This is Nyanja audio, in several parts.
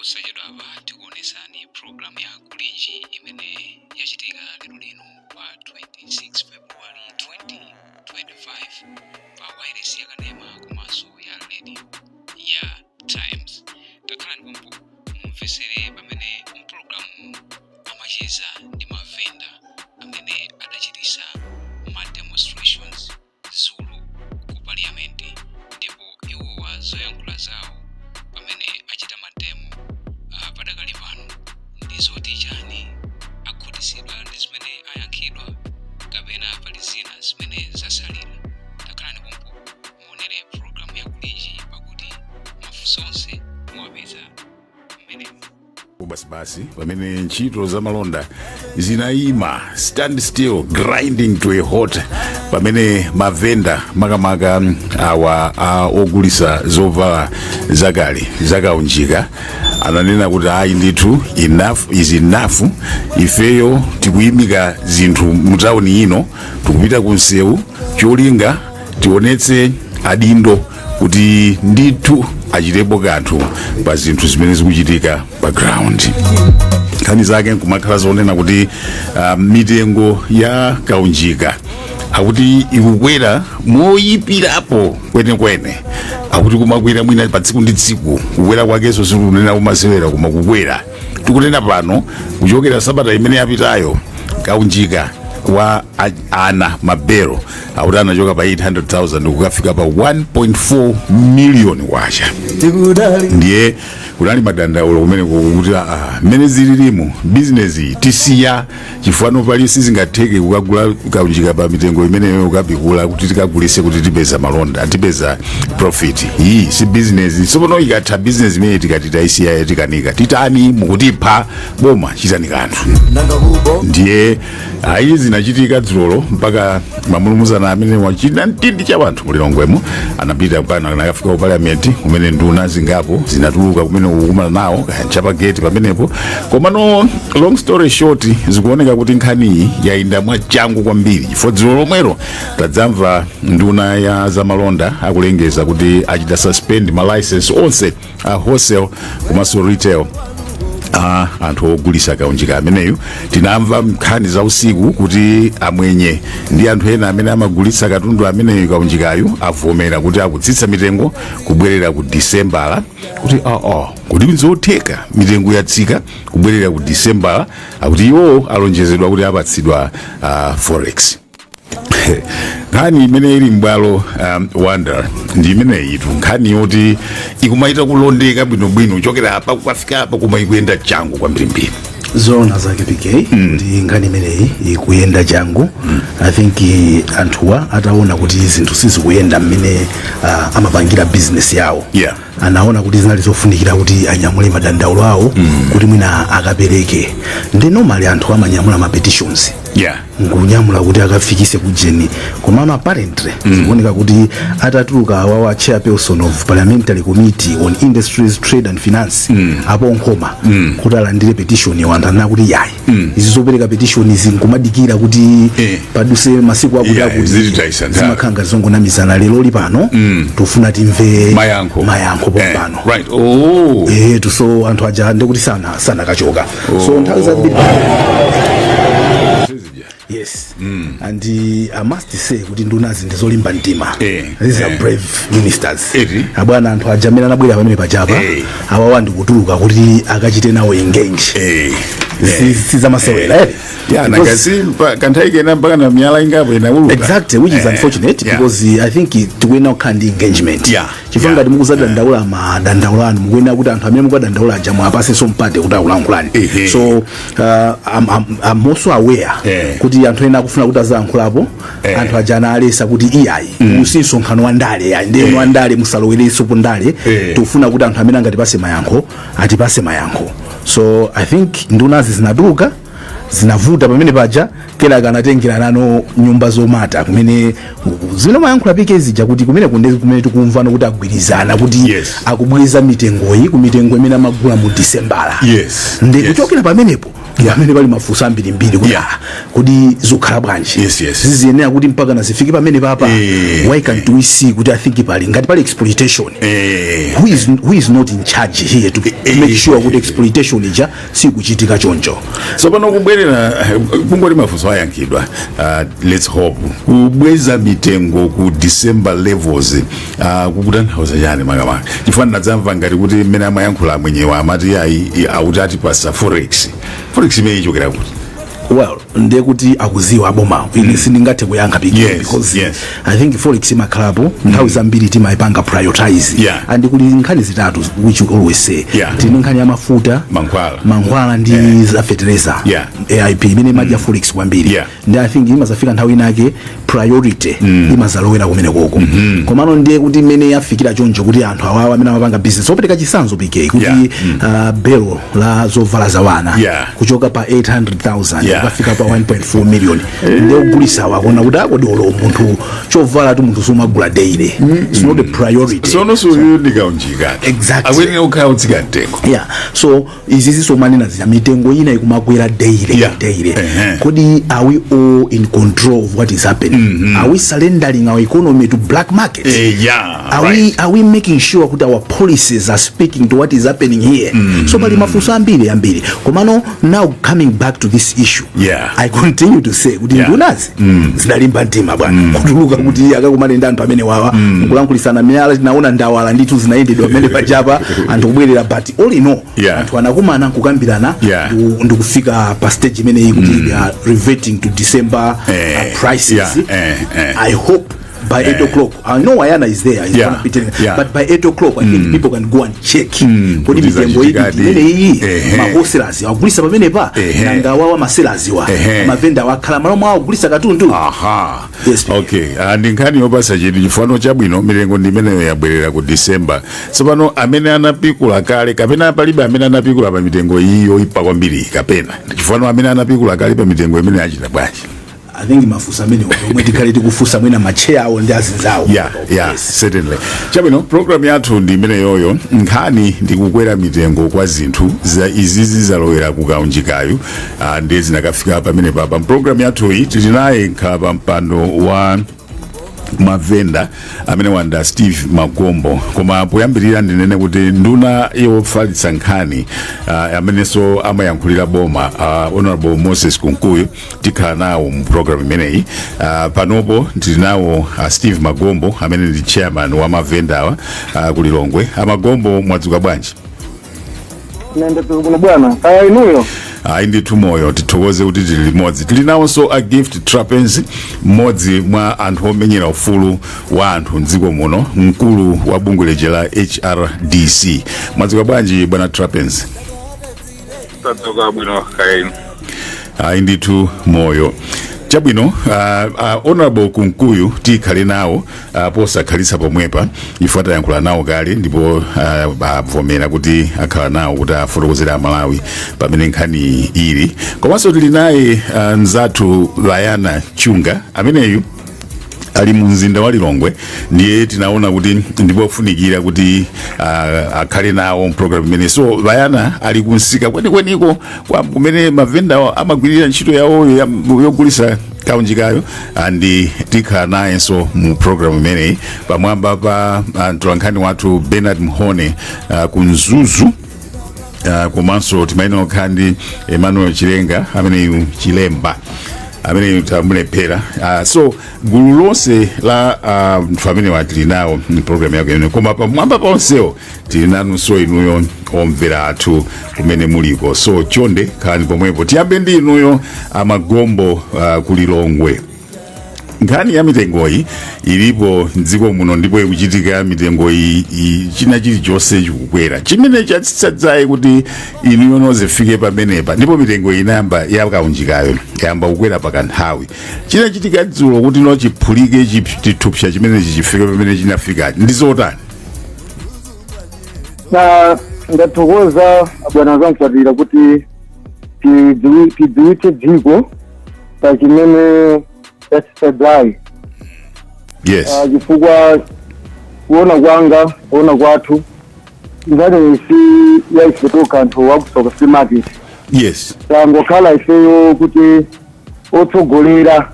Posachedwapa tikuonesani programu ya Kulinji imene yachitika lero lino pa 26 February 2025 pa wireless ya kanema komanso ya radio ya Times. Takhalani pompo mumvesere pamene mpulogalamu amacheza ndi mavenda amene adachitisa ma demonstrations dzulo ku parliament, ndipo iwowa zoyankhula zawo pamene achita ma demo padakali pano ndi zoti chani? Akhutitsidwa ndi zimene ayankhidwa kapena pali zina zimene zasalira? Takhalani pompo muonere programu ya Kulinji, pakuti mafunso onse muwapeza mmenemo. Basibasi, pamene ntchito za malonda zinayima, stand still, grinding to a halt, pamene mavenda, makamaka awa a ogulisa zovala zakale zakaunjika, ananena kuti ayi ndithu, enough is enough, ifeyo tikuyimika zinthu mutawuni ino, tikupita ku msewu, cholinga tionetse adindo kuti ndithu achitepo kanthu pa zinthu zimene zikuchitika pa ground. Nkhani zake nkumakhala zonena kuti mitengo ya kaunjika akuti ikukwera moyipirapo kwenekwene, akuti kumakwera mwina pa tsiku ndi tsiku. Kukwera kwakenso sikunena kumasewera, koma kukwera. Tikunena pano, kuchokera sabata imene yapitayo, kaunjika wa ana mabero akuti anachoka pa 800,000 kukafika pa 1.4 million kwacha. Ndiye kunali madandaulo kumene kuti mmene zililimu bizinesi tisiya, chifukwa pali sizingatheke kukagula kaunjika pa mitengo imeneyo, kukapikula kuti tikagulise kuti tipeza malonda, tipeza profit. Iyi si bizinesi. Tsopano ikatha bizinesi imene tikati tayisiya, tikanika titani? Mukutipha boma, chitani kanthu. Ndiye ayi, zinachitika dzulolo mpaka mamulumuzana amene wachita mtindi cha wanthu mulilongwemo anapita pano, anakafika ku parliament kumene nduna zingapo zinatuluka kumene kukumana nawo chapageti pamenepo. Komano long story short, zikuoneka kuti nkhaniyi yayenda mwachangu kwambiri, chifukwa dzulo lomwelo tadzamva nduna ya zamalonda akulengeza kuti achita suspend ma license onse a wholesale komanso retail a anthu ogulisa kaunjika ameneyu. Tinamva nkhani za usiku kuti amwenye ndi anthu ena amene amagulitsa katundu ameneyu, kaunjikayu, avomera kuti akutsitsa mitengo kubwerera ku Disembala. Kuti kuti nzotheka, mitengo yatsika kubwerera ku Disembala, akuti iwo alonjezedwa kuti apatsidwa forex. Nkhani imene ili m'bwalo, wonder, ndi imeneyitu, nkhani yoti ikumaita kulondeka bwinobwino kuchokera apa kukafika apa, koma ikuyenda changu kwambirimbiri. Zoona zake, PK, kuti nkhani imeneyi ikuyenda changu. I think anthuwa ataona kuti zinthu sizikuyenda mmene amapangira business yawo, anaona kuti zinali zofunikira kuti anyamule madandaulo awo kuti mwina akapereke. Ndi normally anthu amanyamula ma petitions, nkunyamula kuti akafikise kujeni. Komano apparently zikuoneka kuti atatuluka awawa, chairperson of Parliamentary Committee on Industries, Trade and Finance, apo Nkhoma, kuti alandire petition yo, anthu anena kuti yayi, izi zopereka petition izi nkumadikira kuti paduse masiku akuti akuti, zititayisa nthawi. Zimakhala ngati zongonamizana. Lero pano tofuna timve mayankho. Mayankho pompano. Right, oh. So anthu aja ndekuti sana kachoka, so nthawi zambiri. Yes, and I must say kuti ndunazi ndizolimba mtima. These are brave ministers. Eti. Abwana, anthu aja amene anabwera pamene pachapa, awawa ndikutuluka kuti akachite nawo engage. Si zamasewera, eh? Ya. Nakasi kanthawi kena mpaka na miyala ingapo inauluka. Exactly, which is unfortunate, because I think tikuyenera kukhala ndi engagement, chifukwa ngati mukuzadandaula madandaulo anu, mukuyenera kuti anthu amene mukuwadandaula aja muwapasenso mpate kuti akulankhulani. So I'm also aware kuti anthu ena akufuna kuti azayankhulapo. Anthu aja analesa kuti iyayi, usi msonkhano wa ndale yayi, ndenu wa ndale musalowerenso po ndale. Tikufuna kuti anthu amene angatipase mayankho atipase mayankho. So I think ndunazi zinatuluka, zinavuta pamene paja, kenaka anatengera nano nyumba zomata kumene zimene mayankhula PK zija, kuti kumene kunde kumene tikumvano kuti agwirizana kuti akubweza mitengoyi ku mitengo imene amagula mu Disembala. Ndi kuchokera pamenepo Ndi amene pali mafunso ambirimbiri kuti ah, kodi zikukhala bwanji? Yes. Ziziyenera kuti mpaka nazifike pamene papa? Why can't we see kuti, I think pali ngati pali exploitation? Who is not in charge here to make sure kuti exploitation ija sikuchitika choncho? Tsopano kubwerera kungoti mafunso ayankhidwa, let's hope kubweza mitengo ku December levels kukutanthauza chani makamaka? Chifukwa ndinadzamva ngati kuti mmene amayankhula amwenyewa amati ayi, akuti atipasa forex. Forex imene ichokera kuti? Well, ndiye kuti akuziwa abomawo, ine sindingathe kuyankha, PK, because I think forex imakhalapo nthawi zambiri, timayipanga prioritize. And kuli nkhani zitatu which we always say. Tili nkhani ya mafuta, mankhwala, mankhwala ndi za fertilizer, AIP imene imadya forex kwambiri. Ndi I think imazafika nthawi inake priority imazalowera kumene koko. Komano ndiye kuti imene yafikira choncho kuti anthu awawa amene amapanga business, opereka chitsanzo, PK, kuti belo la zovala za wana kuchoka pa 800,000 kukafika pa 1.4 million, ndiye kugulisa wakona kuti akodolo munthu chovala tu munthu sumagula daily, it's not a priority. Sono suyu ndikaunjika. Akuyenera kukhala utsika mtengo. Yeah, so izi zisomanena zija mitengo ina ikumakwera daily, daily. Kodi are we all in control of what is happening? Are we surrendering our economy to black market? Yeah. Are we making sure kuti our policies are speaking to what is happening here? So pali mafunso ambiri ambiri. Komano now coming back to this issue, I continue to say kuti ndunazi zidalimba mtima bwana kutuluka kuti akakumane ndi anthu amene wawa nkulankhulitsana. Miyala tinaona, ndawala ndithu zinayendedwa pamene pachapa, anthu kubwerera, but all in all anthu anakumana nkukambirana ndikufika pa stage imeneyi kuti they are reverting to December prices. I hope by 8 o'clock, I know Wayana is there, he's gonna be telling, but by 8 o'clock I think people can go and check kodi Kuti mitengo iyi zachitikadi. imene iyi ma wholesalers agulisa pamenepa, nanga wawa ma sellers wa mavenda wakhala malo mwawo kugulisa katundu? Aha. Yes, PK. Okay, ndi nkhani yopasa chidwi chifano chabwino. Mitengo ndi imeneyo yabwerera ku December. Tsopano amene anapikula kale, kapena palibe amene anapikula pa mitengo iyi yoipa kwambiri, kapena chifano amene anapikula kale pa mitengo imene achita bwanji? I think mafunso amene omwe tikhale tikufunsa mwina macheya awo ndi azinzawo. Yeah. Certainly. Chabwino, program yathu ndi imeneyoyo. Nkhani ndi kukwera mitengo kwa zinthu za izi zizalowera kukaunjikayu, ndiye zinakafika pamene papa. Program yathu iyi tili naye nkhala pa mpando wa mavenda amene wanda Steve Magombo. Koma poyambirira ndinene kuti nduna yofalitsa nkhani, amenenso amayankhulira boma, Honorable Moses Kunkuyu, tikhala nawo mu program imeneyi. Panopo tili nawo Steve Magombo amene ndi chairman wa mavendawa ku Lilongwe. Amagombo, mwadzuka bwanji? Nende kuno bwana, kaya inuyo? Ayi ndithu, moyo, tithokoze kuti tili limodzi. Tili nawonso a Gift Trapence, mmodzi mwa anthu omenyera ufulu wa anthu mdziko muno, mkulu wa bungwe lija la HRDC. Mwadzuka bwanji, bwana Trapence? Tadzuka bwino, kaya inu? Ayi ndithu, moyo. Chabwino, Honorable Kunkuyu tikhale nawo posakhalitsa pomwepa. Ife tayankhula nawo kale ndipo avomera kuti akhala nawo kuti afotokozera Amalawi pamene nkhani ili. Komanso tili naye mzathu Layana Chunga ameneyu ali mu mzinda wa Lilongwe, ndiye tinaona kuti ndipofunikira kuti akhale nawo mpulogalamu imene. So Layana ali kunsika kwenikweniko kwa kumene mavenda amagwirira ntchito yawoyo yogulisa kaunjikayo, andi tikhala nayenso mu program imeneyi pamwamba pa mtolankhani wathu Bernard Mhone ku Mzuzu. Komanso timayenera kukhala ndi Emmanuel Chilenga ameneyu, Chilemba ameneyu tamulephera. So gulu lonse la anthu amenewa tili nawo mu program yake imene. Koma pamwamba ponsewo tili nanunso inuyo omvera athu kumene muliko, so chonde khalani pomwepo. Tiyambe ndi inuyo Amagombo ku Lilongwe. Nkhani ya mitengoyi ilipo mdziko muno ndipo ikuchitika mitengo iyi, china chilichonse chikukwera. Chimene chatsitsa kuti inuyo nozifike pamenepa, ndipo mitengo iyi inayamba yakaunjikayo yamba kukwera pakanthawi, chinachitika dzulo kuti no chiphulike chithupsa chimenechi chifike pamene chinafika ndi zotani? Na ndathokoza bwana Zamkwatira kuti tidziwitse dziko pa chimene chatsitsa. Chifukwa kuona kwanga, kuona kwathu, nkhani si ya ife tokha anthu wakusoka free market. Tangokhala ifeyo kuti otsogolera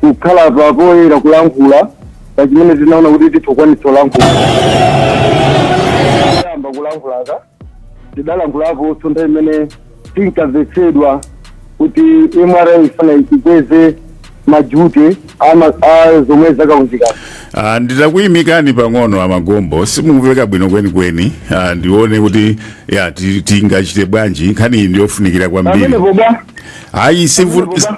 kukhala papoyera kulankhula pachimene tinaona kuti titokwanitsa kulankhula. Yamba kulankhulaka, tidalankhulapo nthawi imene tinkamvetsedwa kuti MRA ifuna ikweze ma duty a zomwe zakaunjikana. Nditakuyimikani pang'ono, amagombo, simukumveka bwino kwenikweni. Ndione kuti ya tingachite bwanji. Nkhani iyi ndiyofunikira kwambiri. Pamene poba Hayi,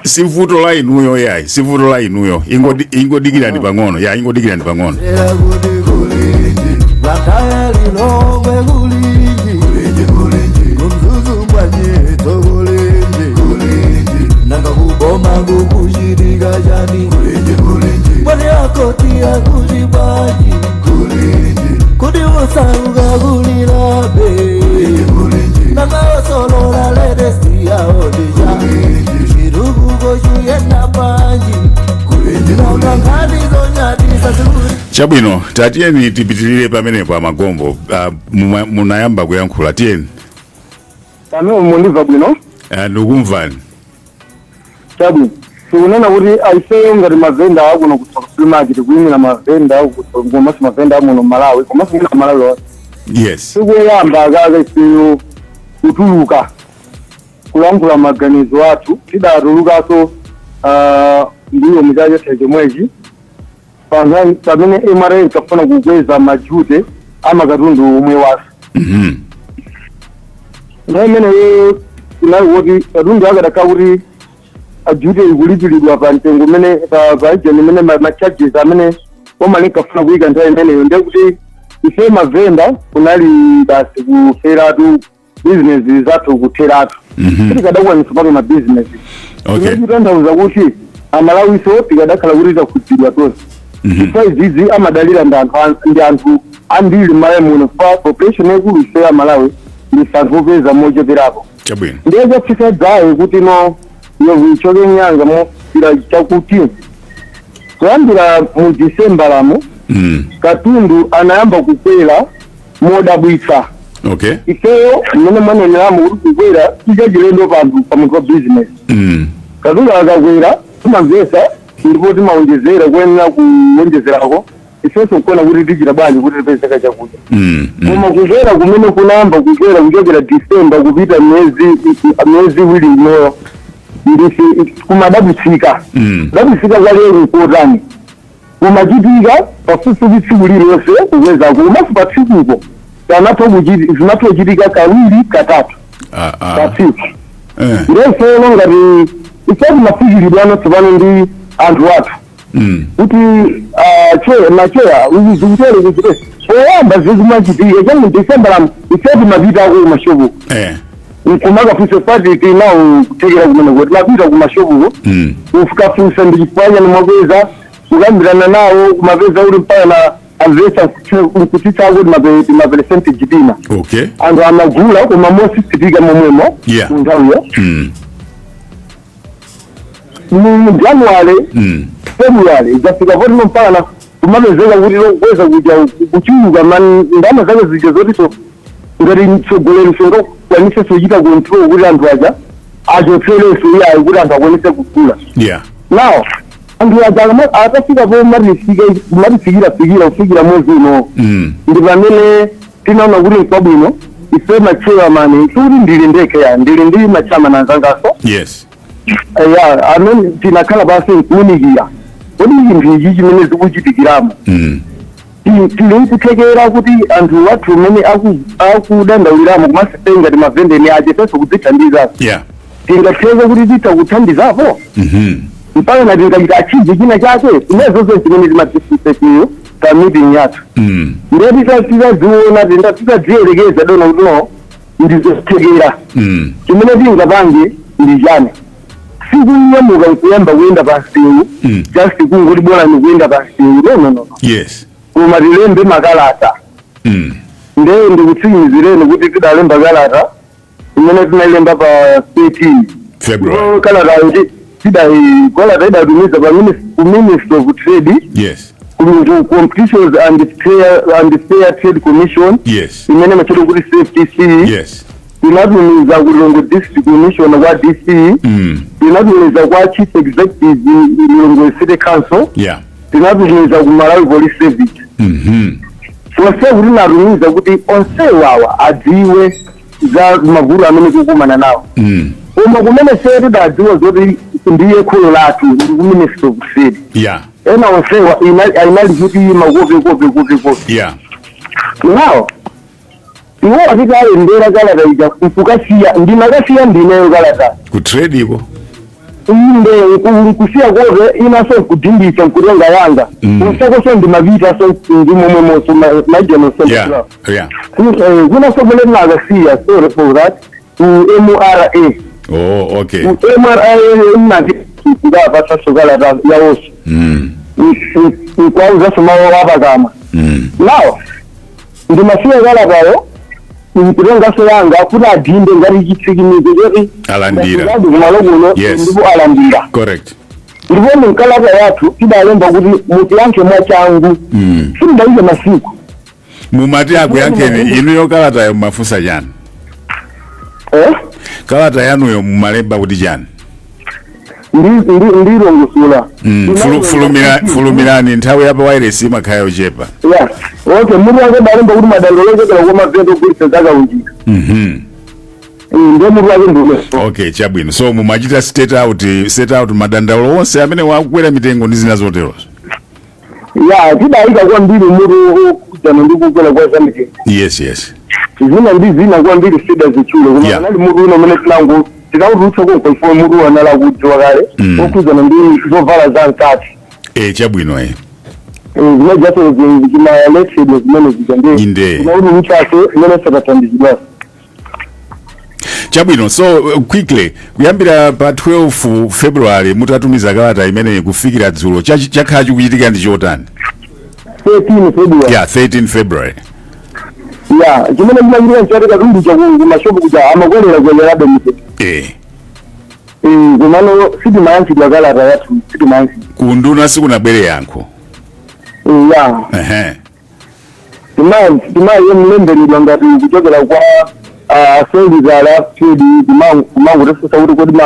si vuto la inuyo, yayi, si vuto la inuyo. Ingodikirani pang'ono, ya, ingodikirani pang'ono. Kuti kulinji Blantyre, Lilongwe kulinji, kumzuzu mwanyetso kulinji, nanga kuboma kukuchitika chani? Mwani akoti akuti bwanji? Kuti usauka kulilabe, nanga osolola latest yawo ndija chitukuko chuyenda bwanji? Nanga nkhani zonyadisa zikuli Chabwino, tatiyeni tipitirire pamenepo, amagombo. Munayamba kuyankhula, tiyeni. Pamene mundimva bwino? Ndikumvani. Chabwino, tikunena kuti aifeyo ngati mavenda akuno ku Tsoka Market, kuyimira mavenda komanso mavenda amuno Malawi komanso mwina Malawi onse, sikuyamba akaka ifeyo kutuluka kulankhula maganizo athu. Tidatulukanso ndiyo muchaka chatha chomwechi pamene MRA ikafuna kukweza ma duty amakatundu omwe waso. Nthawi imeneyo kunali kuti katundu akadakhala kuti a duty ikulipiridwa pa mtengo umene pa agent imene ma charges amene boma linkafuna kuyika nthawi imeneyo, ndiye kuti ife mavenda kunali basi kuferatu, business zathu kutheratu. Tikadakwanisa pake ma business. Kutanthauza kuti amalawiso tikadakhala kuti takhudzidwa tonse. Chifukwa izizi amadalira ndi anthu ndi anthu ambiri m'Malawi muno, fa population yaikulu ife ya Malawi ndi anthu opeza mocheperapo. Ndiye chafika dzaye kuti no yovu ichoke nyanga mofira chakuti kuyambira mu December lamo katundu anayamba kukwera modabwitsa. Ifeyo mmene mwaneneramo kuti kukwera sichachilendo panthu pamunthu wa business. Katundu akakwera timamvesa ndipo timawonjezera kuyenera kuwonjezerako, ifenso nkuona kuti tichita bwanji kuti tipezeka chakudya. Koma kukwera kumene kunayamba kukwera kuchokera December kupita miyezi 2 inoyo ndisi kumadabwitsika. Kudabwitsika kwalero nkotani? Kumachitika pafupifupi tsiku lililonse kukwezako, komanso pa tsikuko zimatha kuchitika kawiri, katatu pa tsiku. Ndefelo ngati ife timafikiridwano tsopano ndi anthu athu kuti che macheya zikutere kuti poyamba zikumachitika chamu December lamu, ife timapitako kumashopu nkumakafunsa pati tinawo kuthekera kumene kuti timapita kumashopuko kukafunsa ndi chifukwa chani mwakweza, kukambirana nawo, kumapeza kuti mpaka na amvetsa nkutsitsako tima percentage tina. Anthu amagula koma mosisitika momwemo nthawiyo. Mu January, February zafika potino mpaka na kumapezeka kuti lokweza kuja kuchuluka man ndalama zake zija zotiso ngati mtsogoleri sungakwanise kuchita control kuti anthu aja achotsereso iyayi kuti anthu akwanise kugula. Now anthu aja atafika po matifikira fikira kufikira mwezi uno, ndi pamene tinaona kuti nkwabwino ife machairman, sikuti ndili ndekhe ya, ndili ndi machairman anzangaso ya amene tinakhala pasi nkuwunikira kodi chinthu ichi chimene zikuchitikiramo tili nkuthekera kuti anthu wathu amene akudandauliramo komanso ife ngati mavendeni achefenso kudzithandiza, tingatheke kuti titha kuthandizapo mpaka na tingachita achieve china chake inezozo chimene timatisifesiyo pa meeting yathu. Ndiye titaziona, titadziyerekeza dona kuti no, ndizothekera, chimene tingapange ndi chani? Sikunyamuka nkuyamba kuyenda pa msewu just kungoti bora nikuyenda pa msewu, no, no, no. Koma tilembe makalata. Ndiye ndikutsimikizireni kuti tidalemba kalata imene tinailemba pa 13 February. Ndipo kalatayo kalata idatumiza pa ku Ministry of Trade, ku Competitions and Fair Trade Commission, imene machedwa kuti CFTC. Tinatumiza ku Lilongwe District Commissioner, kwa DC. Tinatumiza kwa Chief Executive, Lilongwe City Council. Tinatumiza ku Malawi Police Service. Onse kuti tinatumiza kuti onsewawa adziwe za mavuto amene tikukumana nawo. Koma kumene se tidadziwa zoti ndiye kholo lathu ndi ku Ministry of Trade. Ena onsewa inali kuti makope kope kope kope. Now iwo titayendera kalata ija nkukasiya, ndinakasiya ndineyo kalata. Ku trade iko? Inde, nkusiya kope inaso, nkudindisa, nkutenga yanga. Kunsekoso ndimapita so ndi momwemonso majenosо. Kunaso kumene tinakasiya, sorry for that, ku MRA. Oh, okay. Ku MRA inati kukapatsaso kalata yawonso, nkwauzaso mawu apakama. Now ndimasiya kalatayo, nkutengaso yanga kuti adinde ngati chitsikimizo choti Alandira. ndati kumalo kuno. Ndipo alandira. Ndipo mkalata yathu tidalemba kuti mutiyankhe mwachangu. Simudayike masiku. Mumati akuyankheni inuyo kalatayo mumafunsa chani? Eh? Kalata yanuyo mumalemba kuti chani? Ndilongosola. Fulumirani, nthawi yapa wireless imakhala yochepa. Yeah, okay. Mutu wake dalemba kuti madandaulo ochokera kwa mavenda ogulitsa zakaunjika. Ndiye mutu wake ndiumeso. Okay, chabwino. So mumachita state out set out madandaulo onse amene wakukwera mitengo ndi zina zoterozo? Ya, tidayika kwambiri mutu okhudzana ndi kukwera kwa zamitengo. Zina ndi zina kwambiri sida zichule, koma kanali mutu uno umene tinango tinawutulutsa konko ifo mutu wanala kudziwa kale, okhudzana ndi zovala za mkati. Eh, chabwino, eh. Zimene jaso zimaletsedwa zimene zija ndi tinawutulutsaso zimene sakathandizidwaso. Chabwino. So quickly, kuyambira pa 12 February mutatumiza kalata imeneyi kufikira dzulo, chakhala chikuchitika ndi chotani? 13 February. Yeah, 13 February. Ya, chimene chimachitika nchoti katundu cha kumashopu kuja amakwelera kwelerabe mitengo. Komano sitimayankhidwa kalata yathu, sitimayankhidwa. Kunduna sikunabwere yankho? Ya. Timaye mlemberedwa ngati kuchokera kwa secretary trade, kumangotifunsa kuti kodi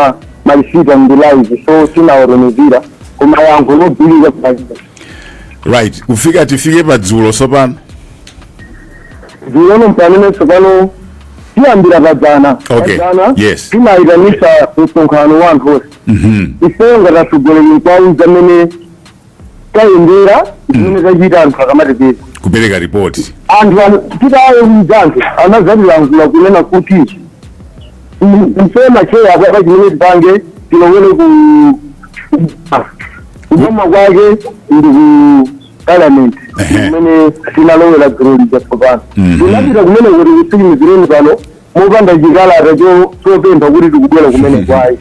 malisita ndi live, so tinawatumizira koma yankho logwirika kupachika. Right, kufika tifike pa dzulo sopano. Dzulono mpamene tsopano tiyambira padzana. Padzana timayitanisa msonkhano wa anthu onse. Ifeyo ngati atsogoleri kwauza mmene tayendera, zimene tachita, anthu akamatipeza. Kupereka ripoti. Anthu titawuza anthu anazatilankhula kunena kuti ife macheya apa chimene tipange, tilowere ku kuboma kwake ndi ku Parliament, kumene tinalowera dzulo lija tsopano. Tinapita kumene kuti kusikimizireni pano mopanda chikalata chopempha kuti tikubwera kumene kwayi.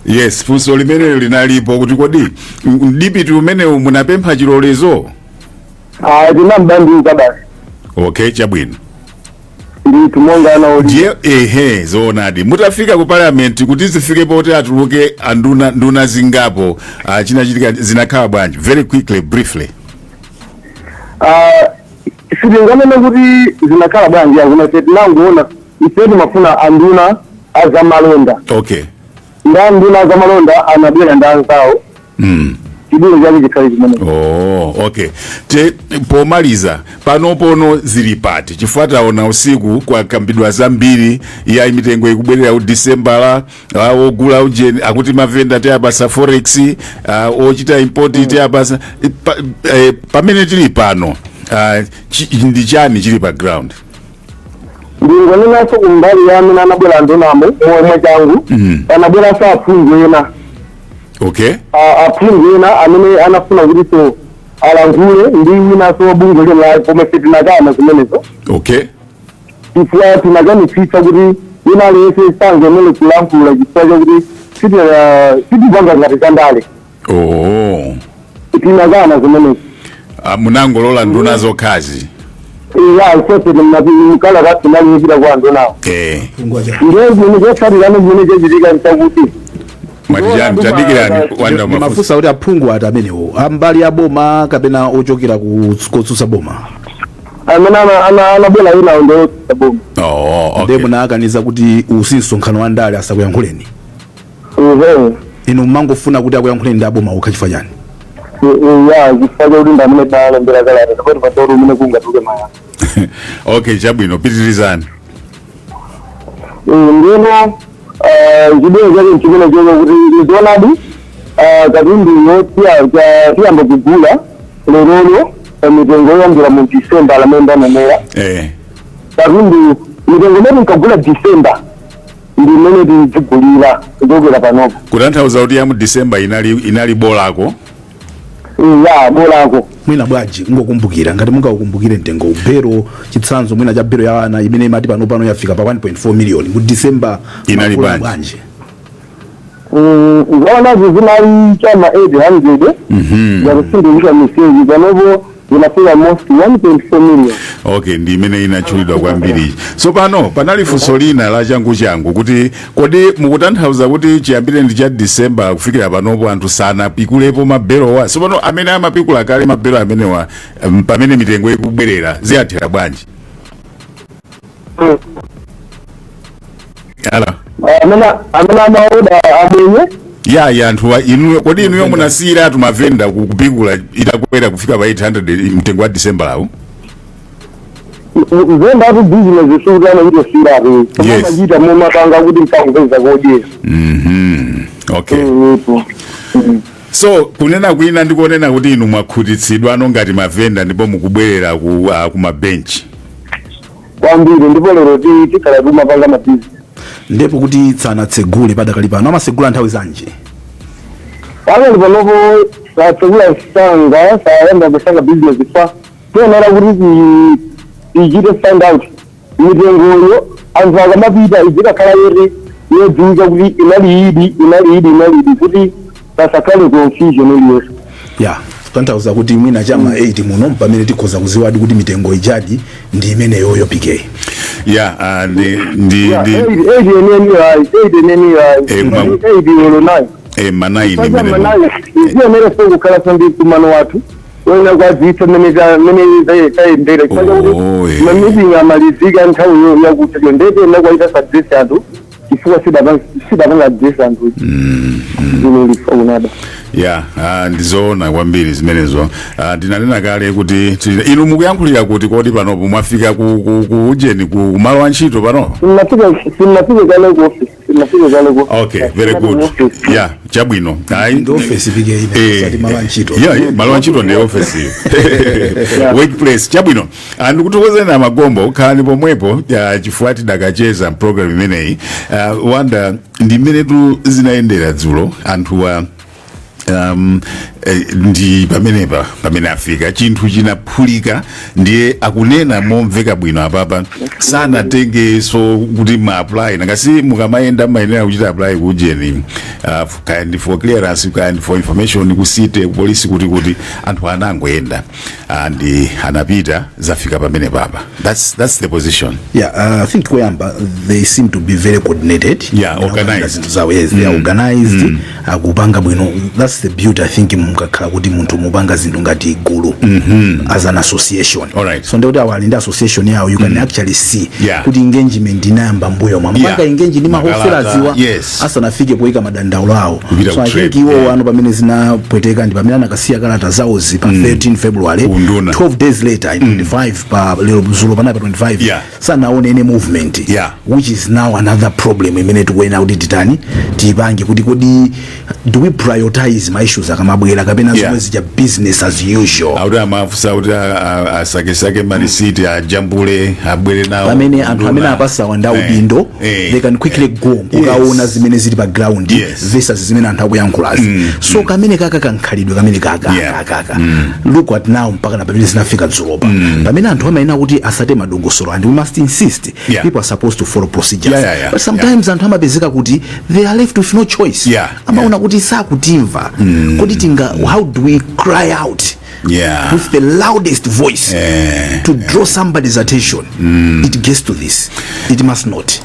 Yes, funso limenelo linalipo kuti kodi mdipiti umenewu munapempha chilolezo? Ah, tinambanduka basi. Okay, chabwino. Ndithu, monga anaoli. Ndiye ehe, zoonadi, mutafika ku Parliament kuti zifike poti atuluke anduna, nduna zingapo, chinachitika zinakhala bwanji? Very quickly, briefly. Ah, sitinganene kuti zinakhala bwanji, akuna ife tinangoona, ife timafuna anduna azamalonda. Ndi anduna azamalonda anabwera ndi anzawo. Chidule chake chikhale chimene. Oh, okay. Te pomaliza, panopono zili pati? Chifukwa taona usiku kwakambidwa zambiri ya mitengo ikubwerera ku December, ogula ujeni akuti mavenda tiyapasa forex, ochita import tiyapasa pamene tili pano, ndi chani chili pa ground? Ndingonenanso kumbali ya amene anabwera andunamo momwe changu, anabweranso aphungu ena. Aphungu ena amene anafuna kuti so alankhule ndi winanso bungwe lina, koma ife tinakana zimenezo, chifukwa tinakanitsitsa kuti wina aliyense sangenele kulankhula, chifukwa chakuti sitipanga ngati zandale. Tinakana zimenezo. Munangolola nduna zokhazi? Ya, ifefe mkalata tinalipita kwa andunawo. Ndiye zimene zotsatira zimene chachitika nchakuti Mwati chani? Tadikirani, wanda mafunso. Mafunsa kuti aphungu ati amenewo ambali ya boma kapena ochokera ku kotsutsa boma? Amene anabwera inawo ndi boma. Oh, okay. Ndiye munakaniza kuti usi msonkhano wa ndale, asakuyankhuleni. Ehe. Inu mmangofuna kuti akuyankhuleni ndi aboma okha, chifukwa chani? Ya, chifukwa chakuti ndi amene tinalembera kalata, tapoti patori umene kungatuluke maya. Okay, chabwino, pitirizani. Ndino chideo chake nchimene choko kuti izonadi katunduyo tiyamba kugula lerolo pa mitengo yoyambira mu December lamene ndanenera. Katundu, mitengo imene tinkagula December ndi imene tizigulira kuchokera panopo. Kutanthauza kuti ya mu December inali bolako? Ya, bolako. Mwina bwanji ngokumbukira, ngati mungakumbukire mtengo bero, chitsanzo mwina cha bero ya ana imene imati pano pano yafika pa 1.4 million, mu December Inali makula? Bwanji? Bwanji? Zaonazi zinali chama 800 yakusindikisha miseji, panopo zinafika most 1.4 million. Okay, ndi imene inatchulidwa kwambiri. So pano panali funso lina la changu changu kuti kodi mukutanthauza kuti chiyambire ndi cha December kufikira panopo anthu sanapikulepo maberowa? So pano amene amapikula kale mabero amenewa, pamene mitengo ikubwerera, ziyathera bwanji? Ala. Amene amaoda amwenye? Ya, anthu inu, kodi inuyo munasiyiratu mavenda kupikula itakwera kufika pa 800, mtengo wa December lawo? Venda atu business sikuti anachitosirapo. Amachita momapanga kuti mkakupeza kodyera. Okay. Ipo. So kunena kwina ndikonena kuti inu mwakhutitsidwa ano ngati mavenda ndipo mukubwerera ku mabenchi? Kwambiri, ndipo lero tikhala timapanga mabizinesi. Ndipo kuti tsanatsegule padakali pano, amasegula nthawi zanji? Pakali panopo satsegula sanga, sayamba kusanga business fa tiyenera kuti tichite find out mitengoyo. Anthu akamapita izikakhala yoti yodziwika kuti inali idi, inali idi, inali idi, kuti pasakhale confusion iliyonse. Ya, kutanthauza kuti mwina chama 8 muno pamene tikhoza kuziwadi kuti mitengo ijadi ndi imeneyoyo, PK. Ya, ndi ndi 8 yeneni ayi, 8 yeneni ayi. 8 olo 9. Ma 9 imene. Ma 9 iziyenera so kukhala ndi kumano wathu wena kwadzitsa mene mene tayendera, chifukwa chakuti ma meeting amalizika nthawi yo yakuti ndete ena kwaita address anthu, chifukwa sidapanga address anthu zino lifa kunada. Ya, ndizoona kwambiri zimenezo. Ndinanena kale kuti inu mukuyankhulira kuti kodi panopo mwafika ku ujeni, ku malo a ntchito panopo? Sinafike kale ku office, sinafike kale ku office. Okay, very good. Ya, chabwino. Ayi. Ndi office, PK, ine osati malo a ntchito. Yeah, malo a ntchito ndi office iyo, workplace. Chabwino. Ndikuthokozeni Magombo, khalani pomwepo, chifukwa tidakacheza program imeneyi. Wanda, ndi mmenetu zinayendera dzulo. Anthuwa ndi pamenepa pamene afika, chinthu chinaphulika. Ndiye akunena momveka bwino apapa, sanatengeso kuti ma apply nakasi mukamayenda mayenera kuchita apply kujeni, kaya for clearance, kaya for information, ku city, ku polisi, kuti anthu anangoyenda and anapita, zafika pamene papa. That's the position. Yeah, I think koyamba they seem to be very coordinated. Yeah, organized. Zinthu zawo, yes, they are organized, akupanga bwino. That's the beauty, I think, mukakhala kuti munthu mupanga zinthu ngati gulu as an association. So ndekuti awo ali ndi association yawo, you can actually see kuti engagement inayamba mbuyo mwa mpaka engage ndi Makalata, mahofela asanafike poyika madandaulo awo. Kupita So ku I think trade, iwo ano pamene zinapweteka ndi pamene anakasiya kalata zawozi pa 13 February. Kunduna. 12 days later, in 25, pa lero dzulo panali pa 25, sanaone any movement, which is now another problem imene tikuyenera kuti titani, tipange kuti kodi do we prioritize ma issues akamabwera kapena zomwe zija business as usual? Akuti amafusa kuti asakesake marisiti, ajambule, abwere nawo. Pamene anthu amene Nduna. apasawa ndi audindo, they can quickly go kukaona zimene zili pa ground versus zimene anthu akuyankhulazi. So kamene kaka kankhalidwe kamene kaka kaka, look at now mpaka na pamene zinafika dzulopa, pamene anthu amayenera kuti asate madongosolo, and we must insist people are supposed to follow procedures, but sometimes anthu amapezeka kuti they are left with no choice. Amaona kuti sakutimva. Kodi tinga, how do we cry out? With the loudest voice to draw somebody's attention. It gets to this. It must not.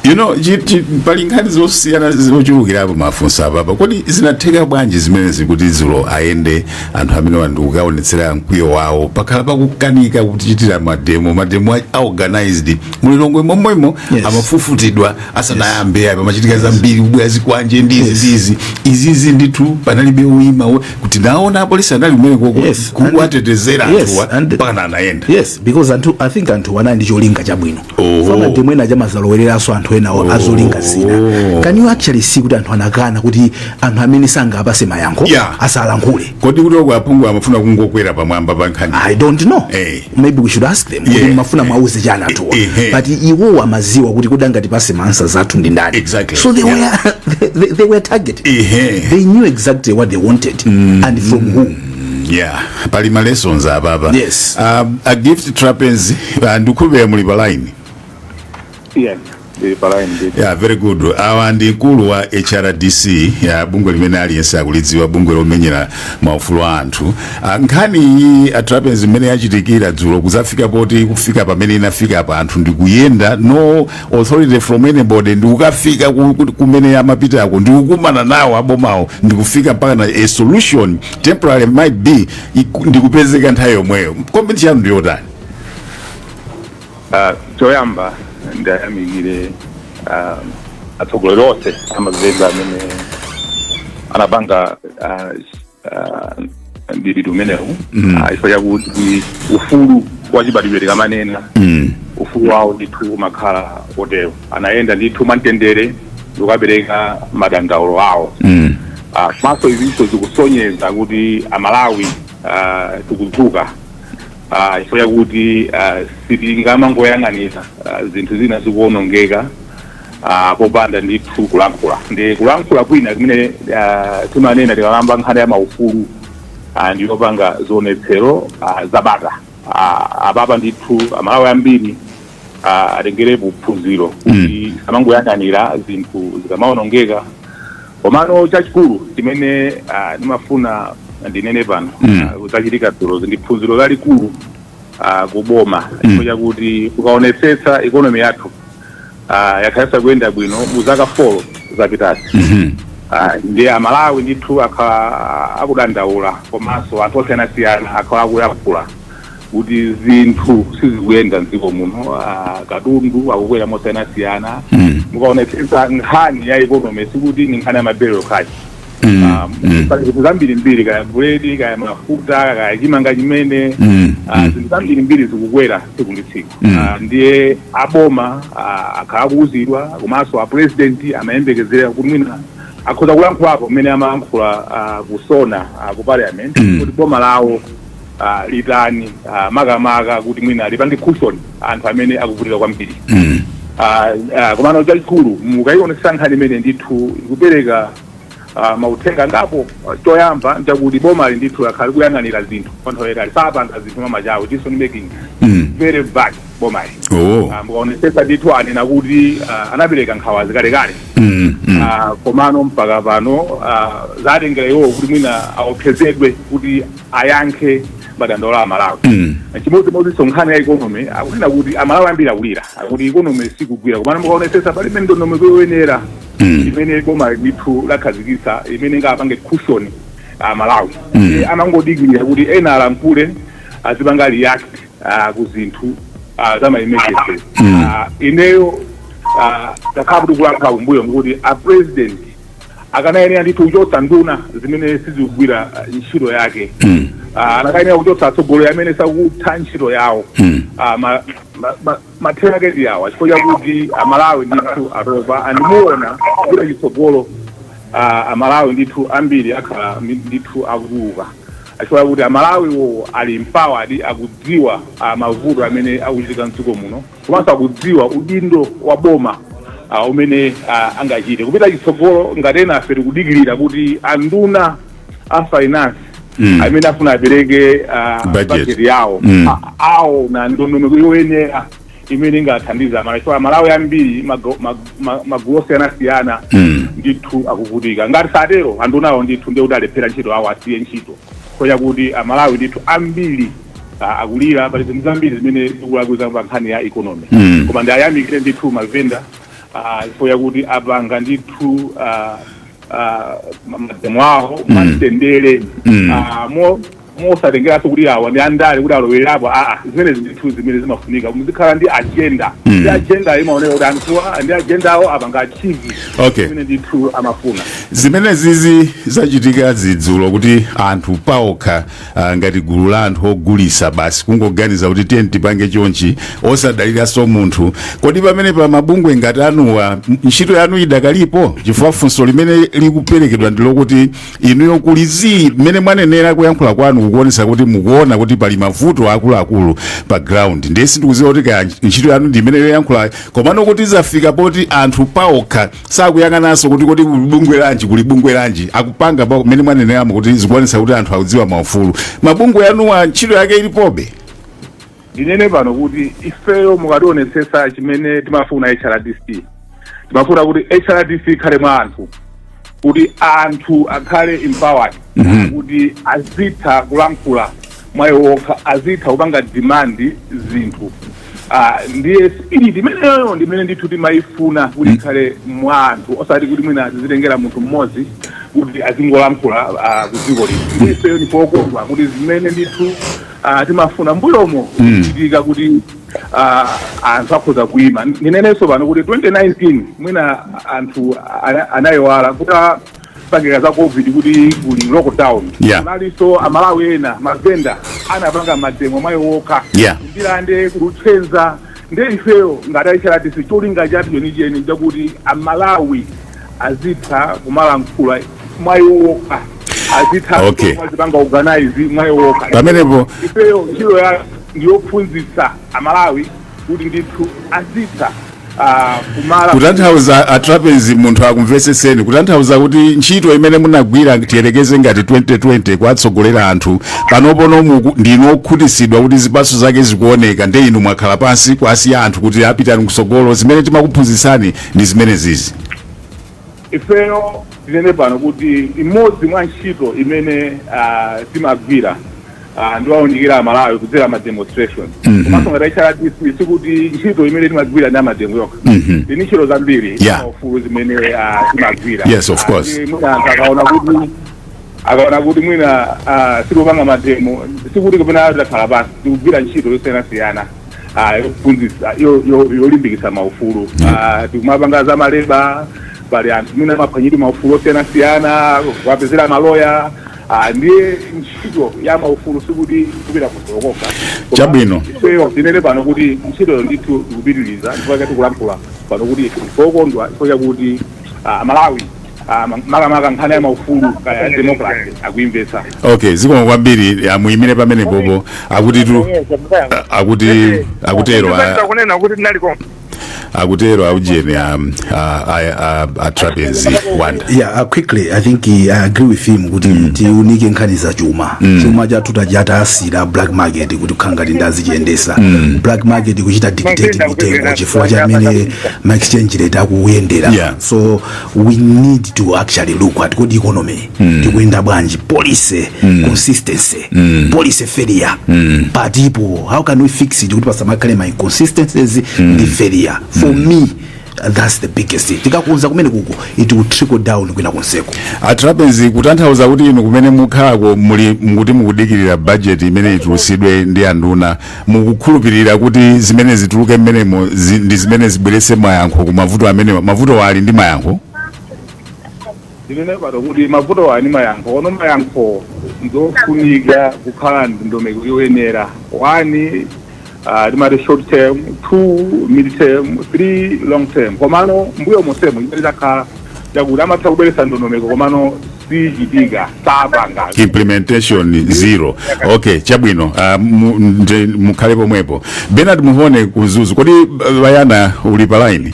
Pali nkhani zosiyana zochulukirapo, mafunso apapa. Kodi zinatheka bwanji zimenezi kuti dzulo ayende anthu amene ndikukaonetsera mkwiyo wawo? Pakhala pakukanika kutichitira mademo, mademo a organized mulilongwe momwemo amafufutidwa asanayambe. Apa pamachitika zambiri, kubwera zikwanje ndizi ndizi izizi. Ndithu panalibe uyima kuti naona apolisi anali kumene koko kuwatetezera anthuwa mpaka anayenda. Yes, because anthu, I think anthu anali ndi cholinga chabwino. Oh. Mademo ena chamazalowereranso anthu ena azolinga zina. Can you actually see kuti anthu anakana kuti anthu amene sangapase mayankho asalankhule? Kodi kuti oko aphungu amafuna kungokwera pamwamba pa nkhani? I don't know. Maybe we should ask them kuti mafuna mwauze chani anthuwa? But iwowo amaziwa kuti kodi angatipase ma answer zathu ndi ndani. So they were targeted. They knew exactly what they wanted and from who. Yeah, pali ma lessons apapa. Yes. A Gift Trapence, ndikukhulupirira muli pa line. Yes, ndili pa line ndithu. Yeah, very good. Awa ndi mkulu wa HRDC, ya bungwe limene aliyense akulidziwa, bungwe lomenyera maufulu a anthu. Nkhani iyi, a Trapence, imene yachitikira dzulo kuzafika poti kufika pamene inafika pa anthu ndikuyenda, no authority from anybody, ndikukafika kumene amapitako, ndikukumana nawo abomawo, ndikufika mpaka na a solution temporary might be ndikupezeka nthawi yomweyo. Comment yanu ndiyotani? Choyamba ndayamikire atsogoleri onse amavenda amene anapanga mdulidwe umenewu, chifukwa chakuti ufulu wachibadwidwe tikamanena ufulu wawo ndithu umakhala otero. Anayenda ndithu mwamtendere ndikukapereka madandaulo awo. Komanso izinso zikusonyeza kuti Amalawi tikudzuka, chifukwa chakuti sitingamangoyang'anira zinthu zina zikuwonongeka popanda ndithu kulankhula. Ndi kulankhula kwina kumene timanena tikalamba nkhani ya maufulu, ndiyopanga zionetsero zabata. Apapa ndithu Amalawi ambiri atengerepo phunziro kuti amangoyang'anira zinthu zikamawonongeka. Komano chachikulu chimene ndimafuna ndinene pano, zachitika dzulo ndi phunziro lalikulu kuboma, chifukwa chakuti ukaonetsetsa economy yathu yakhalanso kuyenda bwino mu zaka 4 zapitazi. Ndi Amalawi ndithu akhala akudandaula, komanso anthu osiyanasiyana akhala akuyankhula kuti zinthu sizikuyenda mdziko muno, katundu akukwera mosiyanasiyana. Mukaonetsetsa nkhani ya economy, sikuti ni nkhani ya mabelo yokhayi. Pali zinthu zambirimbiri, kaya buledi, kaya mafuta, kaya chimanga chimene, zinthu zambirimbiri zikukwera tsiku ndi tsiku. Ndiye aboma akhala akuwuzidwa, komanso a president amayembekezera kuti mwina akhoza kulankhulapo mmene amalankhula kusona ku parliament kuti boma lawo litani, makamaka kuti mwina lipange cushion anthu amene akuvutika kwambiri. Komano chachikulu, mukayionetsa nkhani imene ndithu ikupereka mauthenga angapo. Choyamba nchakuti bomali ndithu lakhala likuyang'anira zinthu kwa nthawi yayitali, sapanga zinthu mwamachawi, decision making very bad bomali. Mukaonetsetsa ndithu anena kuti anapereka nkhawa zikalekale. Komano mpaka pano zatengera iwowo kuti mwina aopsezedwe kuti ayankhe madandaulo a Amalawi. Chimodzimodzinso nkhani ya economy, akunena kuti Amalawi ambiri akulira akuti economy sikugwira, komano mukaonetsetsa palibe ndondomeko yoyenera imene boma ndithu lakhazikitsa imene ingapange cushion Amalawi. Amangodikirira kuti ena alankhule, azipanga react ku zinthu za ma emergency. Ineyo takhala kuti kulankhula kumbuyo kuti a president akanayenera ndithu kuchotsa nduna zimene sizikugwira ntchito yake. Anakayenera kuchotsa atsogoleri amene sakutha ntchito yawo. Mathero ake ndi awa, chifukwa chakuti Amalawi ndithu atopa. Andimuona kupita chitsogolo, Amalawi ndithu ambiri akhala ndithu akutuluka, chifukwa chakuti Amalawi wo ali empowered, akudziwa mavuto amene akuchitika mdziko muno, komanso akudziwa udindo wa boma umene angachite kupita chitsogolo. Ngati ena afe tikudikirira kuti anduna a finance amene afuna apereke Budget. budget yawo awo na ndondomeko yoyenera imene ingathandiza Amalawi, chifukwa Amalawi ambiri magulu osiyanasiyana ndithu akuvutika. Ngati satero andunawo ndithu ndiye kuti alephera ntchito awo, asiye ntchito. Chifukwa chakuti Amalawi ndithu ambiri akulira, pali zinthu zambiri zimene zikulakwika pa nkhani ya economy. Koma ndiyamikire ndithu mavenda chifukwa chakuti apanga ndithu mademo awo mwamtendere, mosatengeranso kuti awa ndi andale kuti alowerapo. Aa, zimenezi ndithu zimene zimafunika, muzikhala ndi agenda. Ndi agenda imaoneka kuti anthuwa ndi agenda awo apanga achieve zimene ndithu amafuna. Zimene zizi zachitika dzulo, kuti anthu paokha, ngati gulu la anthu ogulisa, basi kungoganiza kuti tiye tipange chonchi, osadaliranso munthu, kodi pamene pa mabungwe ngati anuwa ntchito yanu idakalipo? Chifukwa funso limene likuperekedwa ndi lokuti inuyo kulizi mmene mwanenera, kuyankhula kwanu kukuonesa kuti mukuona kuti pali mavuto akuluakulu pa ground. Ndiye sindikudziwa kuti kaya ntchito yanu ndi imene yoyankhula, komano kuti zafika poti anthu paokha sakuyang'ananso kuti kodi kuli bungwe lanji, kuli bungwe lanji, akupanga pa mmene mwaneneramo kuti zikuonesa kuti anthu akudziwa maufulu, mabungwe anuwa ntchito yake ilipobe? Ndinene pano kuti ifeyo mukationetsetsa, chimene timafuna HRDC, timafuna kuti HRDC ikhale mwa anthu, kuti anthu akhale empowered, kuti azitha kulankhula mwa iwo okha, azitha kupanga demand zinthu. Ndiye spirit imeneyo ndimene ndithu timayifuna kuti ikhale mwa anthu, osati kuti mwina zizitengera munthu mmodzi kuti azingolankhula ku dziko lino. Ndiye ifeyo ndifokondwa kuti zimene ndithu timafuna mbuyomo kuchitika, kuti anthu akhoza kuima. Ndinenenso pano kuti 2019 mwina anthu anayiwala kuti pangika za COVID, kuti kuli lockdown, kunalinso Amalawi ena mavenda anapanga mademo mwa iwo okha Ndirande, Luchenza. Ndiye ifeyo ngati HRDC, cholinga chathu chenicheni chakuti Amalawi azitha kumalankhula mwa iwo okha, azitha kumazipanga organize mwa iwo okha. Pamenepo ifeyo ntchito ya ndiyophunzitsa Amalawi kuti ndithu azitha kumala. Kutanthauza, a Trapence, munthu akumvetsetseni, kutanthauza kuti ntchito imene munagwira, tiyerekeze ngati 2020, kuwatsogolera anthu, panopono ndinu okhutitsidwa kuti zipatso zake zikuoneka, nde inu mwakhala pansi kuasiya anthu kuti apitani kusogolo, zimene timakuphunzitsani ndi zimene zizi? Ifeyo tinene pano kuti imodzi mwa ntchito imene timagwira ndiwaunikira Amalawi kudzera ma demonstration. Komanso ngati HRDC, sikuti ntchito imene timagwira ndi amademo yokha. Tini ntchito zambiri maufulu zimene timagwira. Yes, of course. Ndi mwina anthu akaona kuti mwina sikupanga mademo, sikuti kapena takhala pansi. Tikugwira ntchito yosiyanasiyana yophunzitsa, yolimbikitsa maufulu. Tikumapanga za maleba, pali anthu mwina amaphwanyidwa maufulu osiyanasiyana, kuwapezera maloya. Ndiye ntchito ya maufulu sikuti kupita kusolokoka. Ifeyo tinene pano kuti ntchitoyo ndithu tikupitiriza, ndipo tikulankhula pano kuti ife tikokondwa chifukwa chakuti Malawi, makamaka nkhani ya maufulu kaya democracy, akuimvetsa. Okay, zikomo kwambiri. Muyimire pamene popo. Akuti tu akuti akutero kunena kuti ndinali akutero aujeni a Trapence Wanda. Yeah, quickly, I think I agree with him kuti tiunike nkhani za chuma. Chuma chathu tatasira black market kuti kukhala ngati ndazichiyendesa. Black market kuchita dictate mitengo chifukwa chamene ma exchange rate akuyendera. So we need to actually look at kuti economy tikuyenda bwanji, policy consistency, policy failure patipo, how can we fix it kuti pasamakhale ma inconsistencies ndi failure? For me, that's the biggest thing. Tikakonza kumene kuko, it will trickle down kwina konseko. A Trapence, kutanthauza kuti inu kumene mukhalako muli mukuti mukudikirira budget imene itulusidwe ndi anduna, mukukhulupirira kuti zimene zituluke mmenemo ndi zimene zibweretse mayankho ku mavuto amene mavuto ali ndi mayankho? Ndinene pano kuti mavuto ali mayankho. Ono mayankho nzofunika kukhala ndondomeko yoyenera. One, timati short term, two, mid term, three, long term. Komano mbuyo monsemo imene takhala chakuti amatha kubweretsa ndondomeko, komano sichitika, sapanga. Implementation zero. Okay, chabwino. Mukhale pomwepo. Bernard Muhone ku Mzuzu, kodi Bayana uli pa line?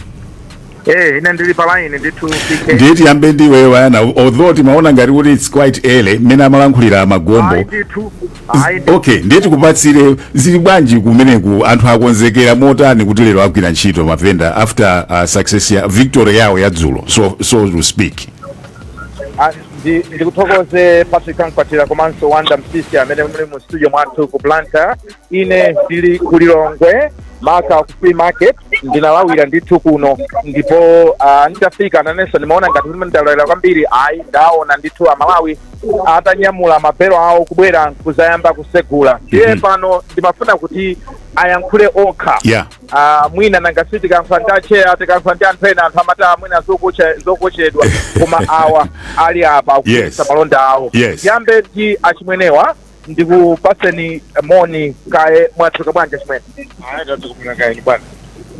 Eh, ine ndili pa line ndithu, PK. Ndiye tiyambe ndiwe Bayana, although timaona ngati kuti it's quite early mmene amalankhulira Magombo. Ayi ndithu. Ayi ndithu. Okay, ndiye tikupatsire, zili bwanji kumeneku? Anthu akonzekera motani kuti lero agwira ntchito mavenda after success ya victory yawo ya dzulo, so to speak? Ah, Ndikuthokoze Patrick Kankwatira komanso Wanda Msisi amene muli mu studio mwathu ku Blantyre. Ine ndili ku Lilongwe, maka ku Free Market. Ndinalawira ndithu kuno ndipo nditafika nanenso ndimaona ngati kuti ndalawira kwambiri. Ayi, ndaona ndithu Amalawi atanyamula mabelo awo kubwera kuzayamba kusegula. Ndiye pano ndimafuna kuti ayankhule okha. Mwina nanga si tikayankhula ndi acheya, tikayankhula ndi anthu ena, anthu amati, "Ah, mwina zokuchedwa," koma awa ali apa akugulitsa malonda awo. Yambe ndi achimwenewa, ndikupaseni moni kaye. Mwadzuka bwanji, achimwene? Bwana.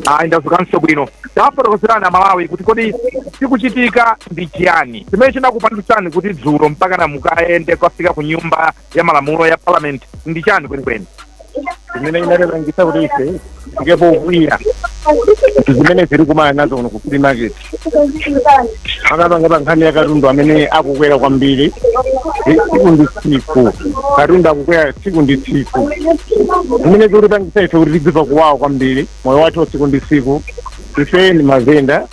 Ayi, ndadzukanso bwino. Tafotokozerani Amalawi kuti kodi chikuchitika ndi chiyani chimene chinakupangitsani kuti dzulo mpaka na mukayende kukafika ku Nyumba ya Malamulo ya Parliament, ndi chani kwenikweni? Zimene inatipangitsa kuti ife tikepo kukwiya ndi zimene ziri kumana nazo kuno ku Free Market, akapanga pa nkhani ya katundu amene akukwera kwambiri tsiku ndi tsiku. Katundu akukwera tsiku ndi tsiku, zimene zikutipangitsa ife kuti tidziva kuwawa kwambiri moyo wathu wa tsiku ndi tsiku. Ife ni mavenda,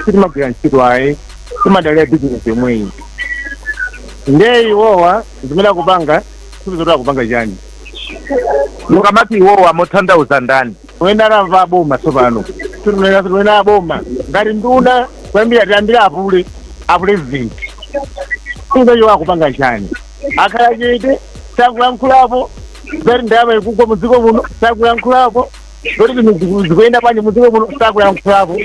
sitimagwira ntchito ayi, timadalira bizinesi yomweyi. Ndiye iwowa zimene akupanga, sizoti akupanga chani. Mukamati iwowa, mutanthauza ndani? Kuyenda atamva aboma tsopano, titunena aboma ngati nduna, kuyambira tiyambira apule a president, iwo akupanga chani? Akhala chete, sakuyankhulapo zati ndalama ikugwa mudziko muno, sakuyankhulapo zoti zinthu zikuyenda bwanji mudziko muno, sakuyankhulapo.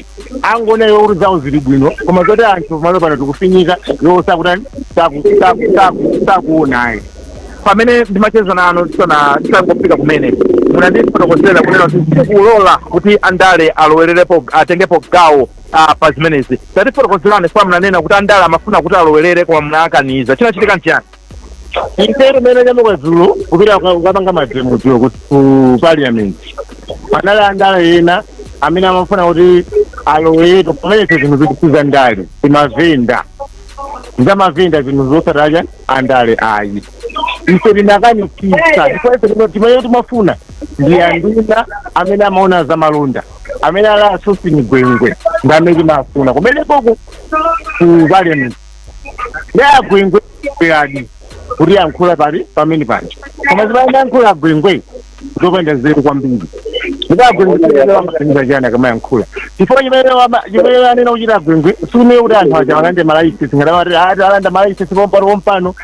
Angona iwo kuti zawo zili bwino, koma zoti anthu pamalo pano tikufinyika, iwo sakutani, sakuonayi. Pamene ndimacheza nanu tisangofika kumene, munandifotokozera kunena kuti sikulola kuti andale alowererepo, atengepo gawo pa zimenezi. Tatifotokozerani, kwa munanena kuti andale amafuna kuti alowerere koma munakaniza. Chinachitika nchiyani? Ife tumene nyamuka dzulo kupita kukapanga ma demo dzulo ku Parliament, panali andale ena amene amafuna kuti alowere. Pamene ife zinthu zikusiza ndale, timavenda zamavenda, zinthu zosataya andale ayi. Ife tinakanikisa chifukwa ife timene timafuna ndi anduna amene amaona zamalonda, amene ali a Sosten Gwengwe, ndi amene timafuna kumenekoko ku Parliament. Ndi agwengwe adi kuti yankhula pali pamene paja, koma zimene yankhula agwengwe zopanda nzeru kwambiri. Ndipo agwengwe amaganiza chani akamayankhula? Chifukwa chimene anena kuchita agwengwe, sikumene kuti anthu aja alande ma licence, ngati amati ati alanda ma licence pompano pompano,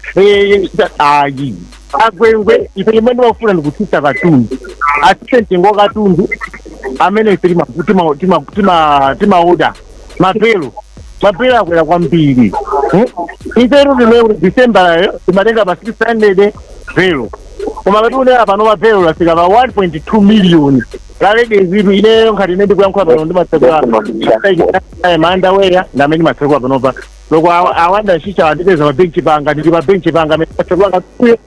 ayi. Agwengwe, ife chimene timafuna ndikutsitsa katundu, atsitse mtengo wa katundu amene ife timaoda. Mabelo akwera kwambiri. Ifetu timeyo kuti December timatenga pa 600 belo, koma patiunera pano pa belo lafika pa 1.2 million la ladies. Itu ineyo nkhati ine ndikuyankhula pano ndimatsekula ma underwear, ndi amene ndimatsekula panopa. Loko awanda nshisha wandipeza pa benchi panga, ndili pa benchi panga amene ndimatsekula katuyo.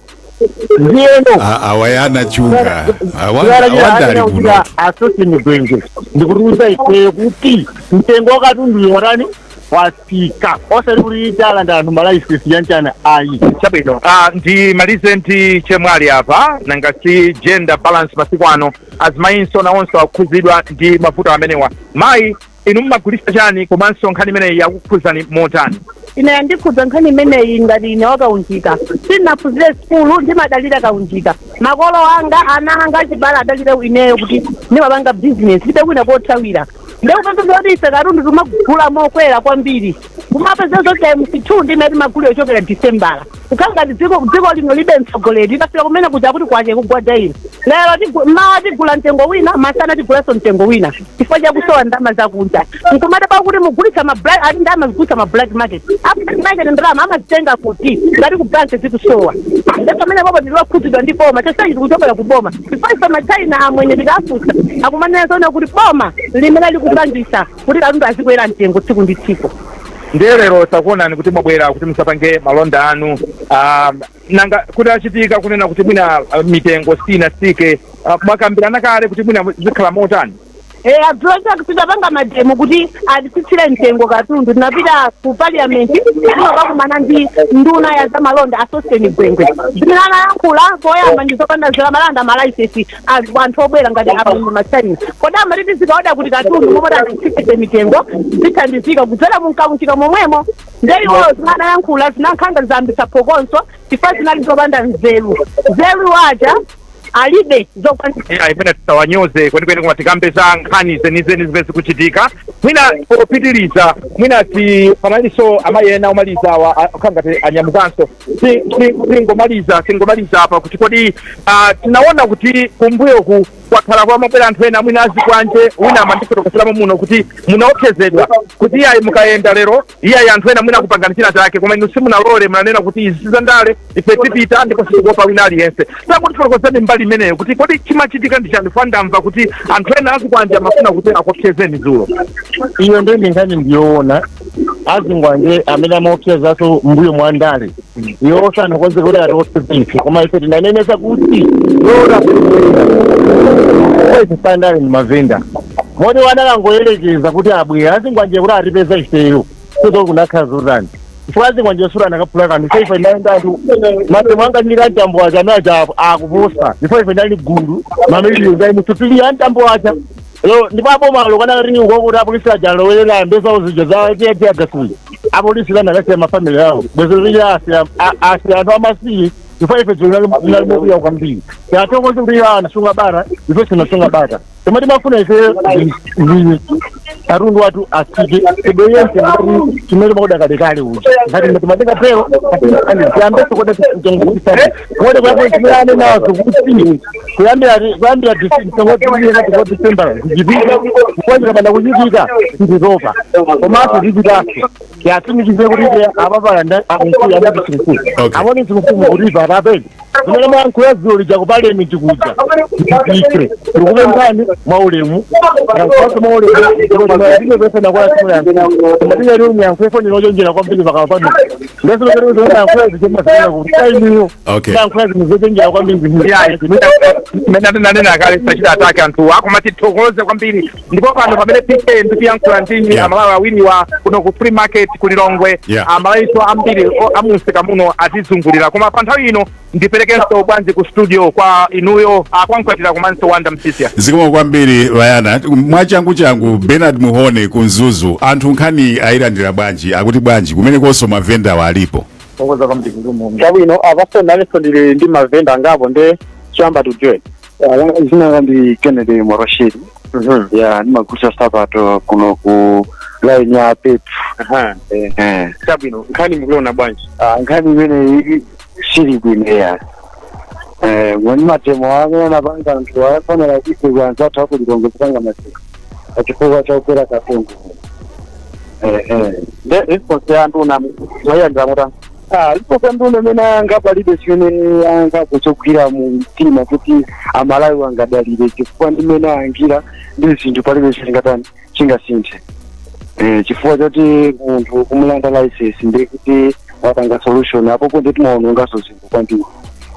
Ndiyeno Awayana chunga awanda awanda ali kuno. A Sosten Gwengwe ndikutiuza ifeyo kuti mtengo wa katundu watani, watsika, osati kuti talanda anthu ma licence yanchana ayi. Chabwino, ndimalize ndi chemwali apa. Nanga si gender balance masiku ano, azimayinso nawonso akukhuzidwa ndi mavuto amenewa. Mayi, inu mumagulitsa chani, komanso nkhani imeneyi yakukhuzani motani? Ine yandikhudza nkhani imeneyi ngati ine wakaunjika. Sindinaphunzire sukulu, ndimadalira kaunjika. Makolo anga, ana anga achibale adalira ineyo kuti ndimapanga bizinesi, ndibe kwina kothawira. Ndikupeza kuti ife katundu timagula mokwera kwambiri, kumapeza zoti times two ndimene timagula yochokera Decembala. Kukhala ngati dziko lino libe mtsogoleri. Tikafika kumene kuja kuti kwache kugwaja ino lero, mawa tigula mtengo wina, masana tigulanso mtengo wina, chifukwa chakusowa ndalama zakunja. Nkumati pakuti mugulitsa ma black, ati ndalama zigulitsa ma black market. A black market ndalama amazitenga kuti ngati ku bank zikusowa? Ndi pamene popo ndilokhudzidwa ndi boma. Chonsechi tikuchokera ku boma, chifukwa ife machina amwenye tikafunsa akumanena zoona kuti boma limene likupangisa kuti katundu azikwera mtengo tsiku ndi tsiku. Ndiye lero takuonani kuti mwabwera kuti musapange malonda anu. Nanga kuti achitika kunena kuti mwina mitengo sinasike, mwakambirana kale kuti mwina zikhala motani? Adzulo tidapanga ma demo kuti atitsitsire mtengo katundu. Tinapita ku Parliament, tinokakumana ndi nduna ya zamalonda a Sosten Gwengwe. Zimene anayankhula poyamba ndi zopanda zera malanda ma licence anthu obwera ngati amwenye, machina. Kodi amati zikaoda kuti katundu momwe atitsitsire mitengo zithandizika kudzera munkaunjika momwemo? Nde iwo zimanayankhula zinankhanga zambisa phokoso chifukwa zinali zopanda nzeru. Nzeru waja alibe zokwanisa. Ayi, mwina tisawanyoze kwenikweni, koma tikambe za nkhani zenizeni zimene zikuchitika. Mwina popitiriza, mwina ti panalinso amayi ena omalizawa akhala ngati anyamukanso. Tingomaliza apa kuti kodi tinaona kuti kumbuyoku kwakhala kwamabwera anthu ena mwina azikwanje. Wina amandifotokoseramo muno kuti munaopsezedwa kuti iyayi, mukayenda lero, iyayi, anthu ena mwina kupangana china chake, koma inu simunalole, munanena kuti izi sizandale, ife tipita ndipo sitikuopa wina aliyense. Tangotifotokozeni mbali imeneyo kuti kodi chimachitika ndi chani? Ndamva kuti anthu ena azikwanje amafuna kuti akuopsezeni dzulo. Iyo ndi nkhani ndiyoona. Azikwanje amene amaopsezaso mbuyo mwa ndale iwo sanakonze kuti atiopseze ife, koma ife tinanenesa kuti lora ife sandale ni mavenda moti wanakangoyerekeza kuti abwera azikwanje kuti atipeza ifeyo kuto kunakhala zotani, chifukwa azikwanje sura anakaphula kanthu. Ife ndali anthu matemu anga ndili mtambo aja amene aja akuposa, ndipo ife ndali gulu mamiliyoni ali musupiliya mtambo aja. Lo ndipo abomalo kana ringi uko apolisi aja alowerera mbesa zija za teargas. Apolisi lana akasiya mafamily yawo, bwezo lija asiya anthu amasiye, chifukwa ife tinalimokuya kwambiri. Tiatokoze kuti anasunga bata, ife sinasunga bata. Koma timafuna ife ndi katundu wathu asike, tibweye mtengo chimene makoda kalekale uja ngati timatenga pero tiyambeso koda mtengo kode kwapo chimene anenazo kuti kuyambira mtengo December kuchitika kukwazira panda kuchitika nditopa, komanso tichitaso tiatsimikize kuti apapala akunkuya anati simkulu amone simkulu kuti apapedi zimene mwayankhula dzulo lija ku parliament kuja tichitike. Tikupemphani mwaulemu, yankhulaso mwaulemu ndinopesa nakola simuyankhula, koma tinati muyankhule foni lochenjera kwambiri pakapa pano ndesinoyankhula zichemazina kuti taimiyo yankhula zinthu zochenjera kwambiri. Mene nanena kale, sachita atake anthu akoma tithokoze kwambiri. Ndipo pano pamene PK ndikuyankhula ndi Amalawi awiriwa kuno ku free market ku Lilongwe, Amalawiso ambiri amusika muno atizungulira, koma pa nthawi ino ndiperekenso bwanji ku studio kwa inuyo akwankwatira komanso Wanda Msisia. Zikomo kwambiri, Vayana. Mwachangu changu, Bernard Muhone ku Mzuzu, anthu nkhani ayilandira bwanji? Akuti bwanji kumene konso mavenda alipo? Chabwino, apaso nalenso ndili ndi mavenda angapo, nde choyamba tujoin. Zina langa ndi Kennedy Morashidi ya ndimagulitsa sapato kuno ku line ya Pepu. Chabwino, nkhani mukuiona bwanji? Nkhani imene sili bwino ya mwani matemo amene anapanga anthu afanira kuife anzathu akulilongo kupanga matemo pachifukwa chakukwera katundu. Nde response ya anduna mwayilandira motani? Response ya nduna imene anga palibe chimene angapo chogwira mu mtima kuti Amalawi angadalire, chifukwa ndimene ayankhira ndi zinthu palibe chingatani chingasinthe, chifukwa choti munthu kumulanda license ndi kuti wapanga solution apopo ndi timaonongaso zinthu kwambiri,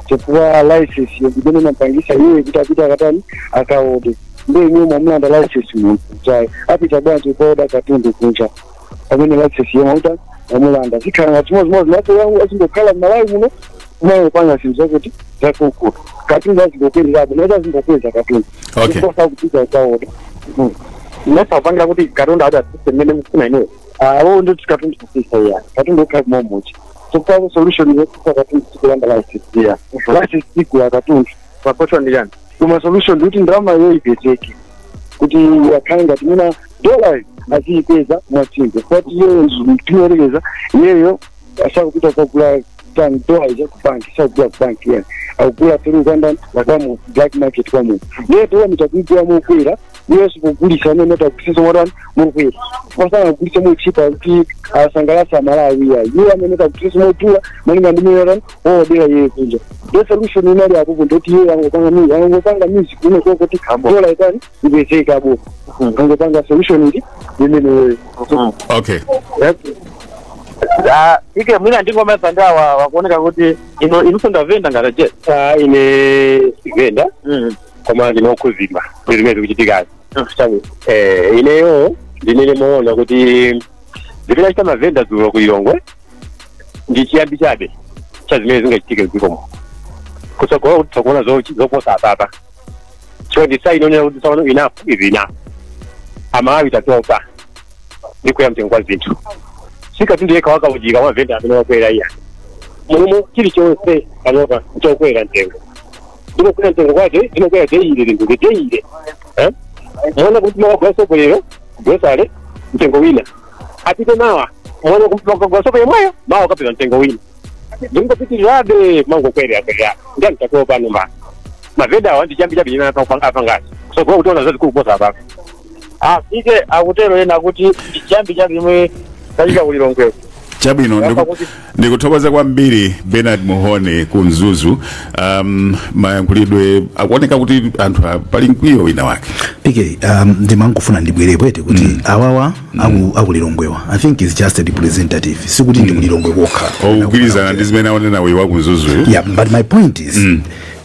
chifukwa license yo ndimene imapangisa iye kuti apite akatani akaode. Ndiye inuyo mwamulanda license munthu ujayo, apita bwanji kuoda katundu kunja pamene license yomwe uta mwamulanda? Zikhala ngati chimodzimodzi naso azingokhala m'Malawi muno kumayopanga zinthu zakuti zakuku katundu azingokwezerapo nazo azingokweza katundu chifukwa sakupita ukaoda. Mesa kupangira kuti katundu ati atsitse mmene mufuna inuyo? Awo ndoti katundu kusisa iya katundu ukhala kumomuchi chifukwa solution yokusa katundu sikulanda license iya license igula katundu. Solution ndi chani? Koma solution ndikuti ndalama iyo ipezeke kuti akhale ngati mina dola aziyipeza mwachinja kuti iyeyo tiyerekeza iyeyo asakupita kukagula tani dola ija ku banki, sakugula ku banki yani, akugula through kwandani kwamu black market kwamu. Ndiye dola mutakuigula mokwera, iyeyo sikugulisa amene atagulisa motani mokwera, pasana kugulisa mochipa kuti asangalasa Amalawi ya iye amene atagulisa modula malinga ndi mene tani woodera iye kunja. Ndiye solution inali apopo ndoti iye angopanga music kuno kuti dola itani ipezeke apo, angopanga solution ili imeneyo. Ike mwina ndingomeza ndi awa wakuoneka kuti ino inunso ndavenda ngati je. Ine venda, koma ndinokhuzidwa ndi zimene zikuchitikazi. Ineyo ndinene moona kuti zimene achita mavenda dzulo ku Lilongwe ndi chiyambi chabe cha zimene zingachitike mdzikomo kutsogolo, kuti tsakuona zoposa apapa. Chifukwa ndi sign onena kuti tsopano enough is enough. Amalawi tatopa ndi kuya mtengo kwa zinthu. Sikatundu yekha wakaunjika wavenda amene wakwera iya. Munomo chilichonse panopa chokwera mtengo, ndipo kwera mtengo kwake zinokwera daily, zinthu daily, eh? Muona kuti mawagula sopo lero grocery mtengo wina, apite mawa muona kuti makagula sopo yemweyo mawa kapita mtengo wina, ndingopitirirabe kumangokwera kwera. Ndiye mtakuwa pano mavenda awa ndi chiyambi chabe chimene apangazi kusogola kuti ona zazikulu kuposa apapa. Ah, ike akutero ena kuti chiyambi chabe chomwe chachika kulilongweko. Chabwino. Yamba kuti- Ndikuthokoza kwambiri Bernard Muhone ku Mzuzu. Mayankhulidwe akuoneka kuti anthu pali mkwiyo wina wake. PK, ndimangofuna ndibwerepo ete kuti awawa akulilongwewa I think is just a representative, sikuti ndi kulilongwe kokha. Ogwirizana ndi zimene aonena uyu wa ku Mzuzuyu. Yeah, but my point is,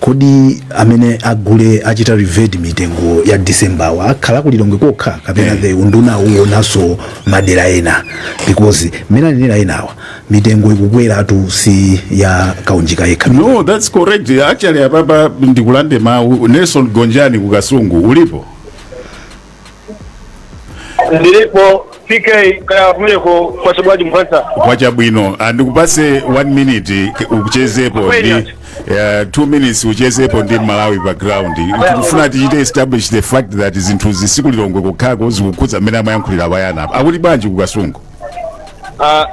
kodi amene agule achita revert mitengo ya December wa akhala kulilongwe kokha kapena the unduna uwonanso madera ena? Because mmene anenera enawa, mitengo ikukweratu, si ya kaunjika yekha. No, that's correct. Actually, apapa ndikulande mawu. Nelson Gonjani ku Kasungu, ulipo? Ndilipo, PK. Kaya kumeneko kwachabwaji mphansa? Kwachabwino. Andikupase 1 minute uchezepo ndi 2 minutes uchezepo ndi Malawi background. Tikufuna tichite establish the fact that zinthu zisikulilongwe kokhako, zikukhudza mmene amayankhulira abayana apa. Akuti bwanji ku Kasungu?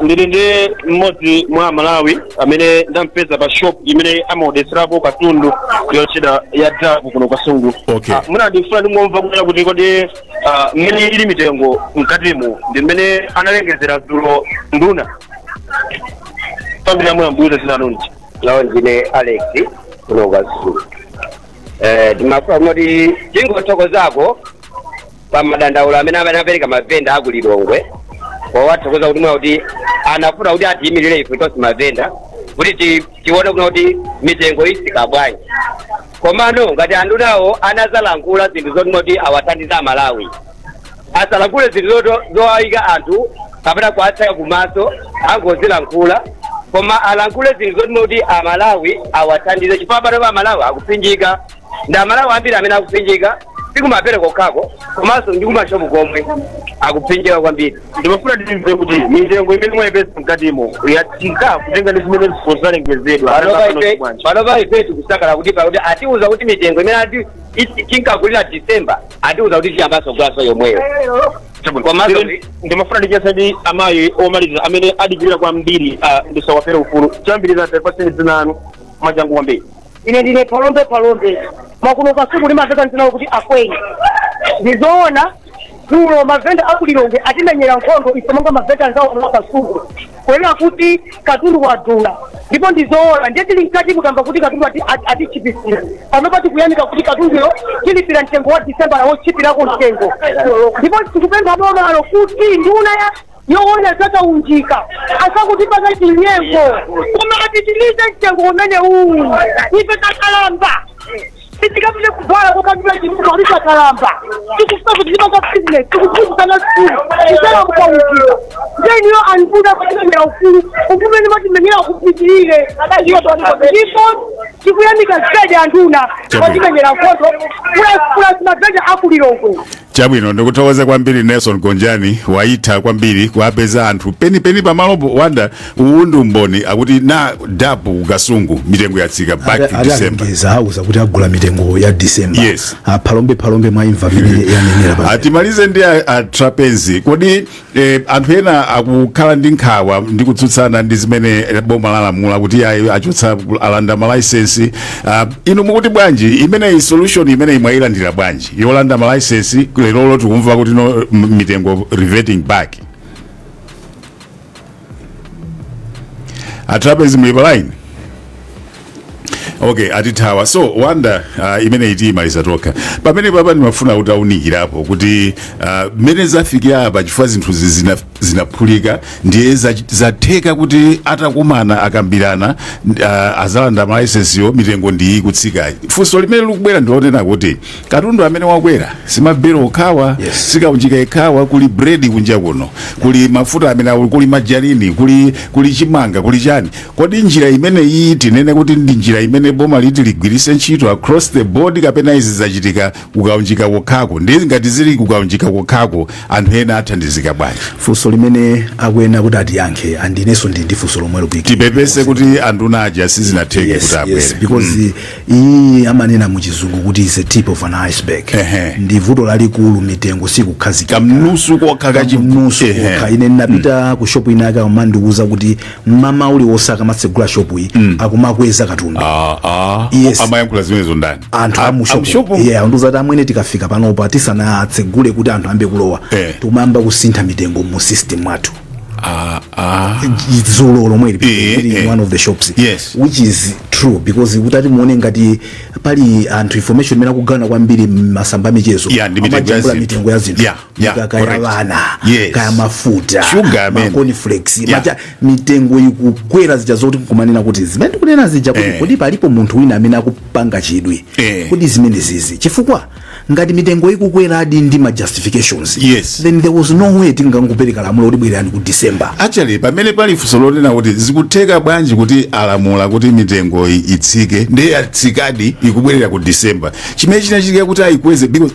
Ndili ndi mmodzi mwa Malawi amene ndampeza pa shop imene amaodeserapo katundu yotchedwa ya Dabu kuno Kasungu. Mwina ndifuna ndingomva kunena kuti kodi mmene ili mitengo mkatimu ndi mmene analengezera dzulo nduna pambiri? Amwe ambuza zinanunji. Lawo, ndine Alex kuno Kasungu. Timafuna kuti tingothokozako pa madandaulo amene anapereka mavenda akulilongwe, powathokoza kuti mwa kuti anafuna kuti atiyimirire ife tonse mavenda kuti tione kuna kuti mitengo isika bwanji. Komano ngati andunawo anazalankhula zinthu zoti kuti awathandiza Amalawi, asalankhule zinthu zowayika anthu kapena kuwatseka kumaso angozilankhula, koma alankhule zinthu zoti kuti Amalawi awathandize, chifukwa pano pa Amalawi akupsinjika. Ndi Amalawi ambiri amene akupsinjika, sikumapere kokhako komanso ndi kumashopu komwe akupsinjika kwambiri. Ndimafuna ndimve kuti mitengo imene mwayipeza mkatimo yatsika kutenga ndi zimene zalengezedwa? Panopa ife tikusakala kuti pakuti atiuza kuti mitengo imene ati tinkagulira December, atiuza kuti tiyambanso kugulaso yomweyo. Komanso Ndimafuna ndicheze ndi amayi omaliza amene adikirira kwambiri, ndisawapere ufulu. Chambiriza, tapaseni dzina anu mwachangu kwambiri. Ine ndine Palombe Palombe makuno Kasuku, limaveka mdzina kuti Akweni. Ndizoona, dzulo mavenda akulilongwe atimenyera nkhondo ife monga mavenda anzawo a Kasuku kuyenera kuti katundu wadula, ndipo ndizoona. Ndiye tili mkati mukamba kuti katundu atichipisira. Panopa tikuyamika kuti katunduyo tilipira mtengo wa December wochipirako mtengo, ndipo tikupempha bomalo kuti nduna ya yoona zakaunjika asakutipasa chinyengo, koma apitilize mtengo umene uwu. Ife takalamba, sitikapite kubhala kokambira chimuka kuti takalamba, tikufuna kuti tipanga business, tikuphunzisana sukulu tisala mukaunjika. Ndeniyo anduna kutimemera ufulu umene matimenyera kupitirire, ndipo tikuyamika zedi anduna kwatimenyera nkhondo plus mavenda akulilongwe. Chabwino, ndikuthokoza kwambiri Nelson Gonjani, waitha kwambiri kuwapeza anthu penipeni pamalopo. Wanda, uwu ndi umboni, akuti na Dabu Kasungu mitengo yatsika back to December. Alengeza, auza kuti agula mitengo ya December. Yes. Ah, Palombe Palombe, mwaimva mmene yanenera pa Atimalize ndi a Trapence. Kodi anthu ena akukhala ndi nkhawa ndi kutsutsana ndi zimene boma lalamula kuti ayi, achotsa, alanda malaisensi? Inu mukuti bwanji imeneyi, solution imeneyi mwayilandira bwanji yolanda malaisensi? Lerolo tikumva kuti no, mitengo reverting back. A Trapence, muli pa line? Okay, atithawa. So Wanda, imene itiyimaliza tokha pamene papa ndimafuna kuti aunikirapo kuti mmene zafikira apa, chifukwa zinthuzi zinaphulika, ndiye zatheka kuti atakumana akambirana, azalanda malaisensiyo, mitengo ndiyi kutsikayi. Funso limene likubwera ndilonena kuti katundu amene wakwera simabelo okhawa, sikaunjika ikhawa, kuli bredi kunja kuno, kuli mafuta amene kuli majalini, kuli chimanga, kuli chani. Kodi njira imene iyi tinene kuti ndi njira imene boma liti ligwirise ntchito across the board, kapena izi zachitika kukaunjika kokhako? Ndi ngati zili kukaunjika kokhako, anthu ena athandizika bwanji? Funso. Funso limene akuyenera kuti atiyankhe, and inenso ndi ndi funso lomwelo. Tipepese kuti anduna aja sizinatheke kuti abwere. Yes, because iyi amanena muchizungu kuti is a tip of an iceberg. Ndi vuto lalikulu, mitengo sikukhazikika. Kamnusu kokha. Kamnusu kokha. Ine ndinapita ku shopu ina yake, amandiuza kuti mama uliwonse akamatsegula shopu iyi akumakweza katundu. Ah, ah. Yes. Amayankhula zimenezo ndani? Anthu amushopu. Yeah, andiuza kuti amwene, tikafika panopa tisanatsegule kuti anthu ambe kulowa, timayamba kusintha mitengo mu system mwathu. Ah, ah. Dzulo lomweli in one of the shops, which is true, because kutati muone ngati pali anthu information imene akugawana kwambiri masamba amichezo, Yeah, ndi mitengo ya amajambula zinthu. mitengo ya zinthu, Mkaka ya vana, kaya mafuta, Sugar, amene. Ma cornflakes, macha, mitengo ikukwera zija zoti kumanena kuti zimene tikunena zija kuti kodi palipo munthu wina amene akupanga chidwi kodi zimene zizi, chifukwa ngati mitengo ikukweradi ndi ma justifications, then there was no way tingangopereka lamulo kuti bwerani ku December. Actually, pamene pali funso lonena kuti zikutheka bwanji kuti alamula kuti mitengo itsike, ndiye yatsikadi, ikubwerera ku December. Chimene chinachitika kuti ayikweze, because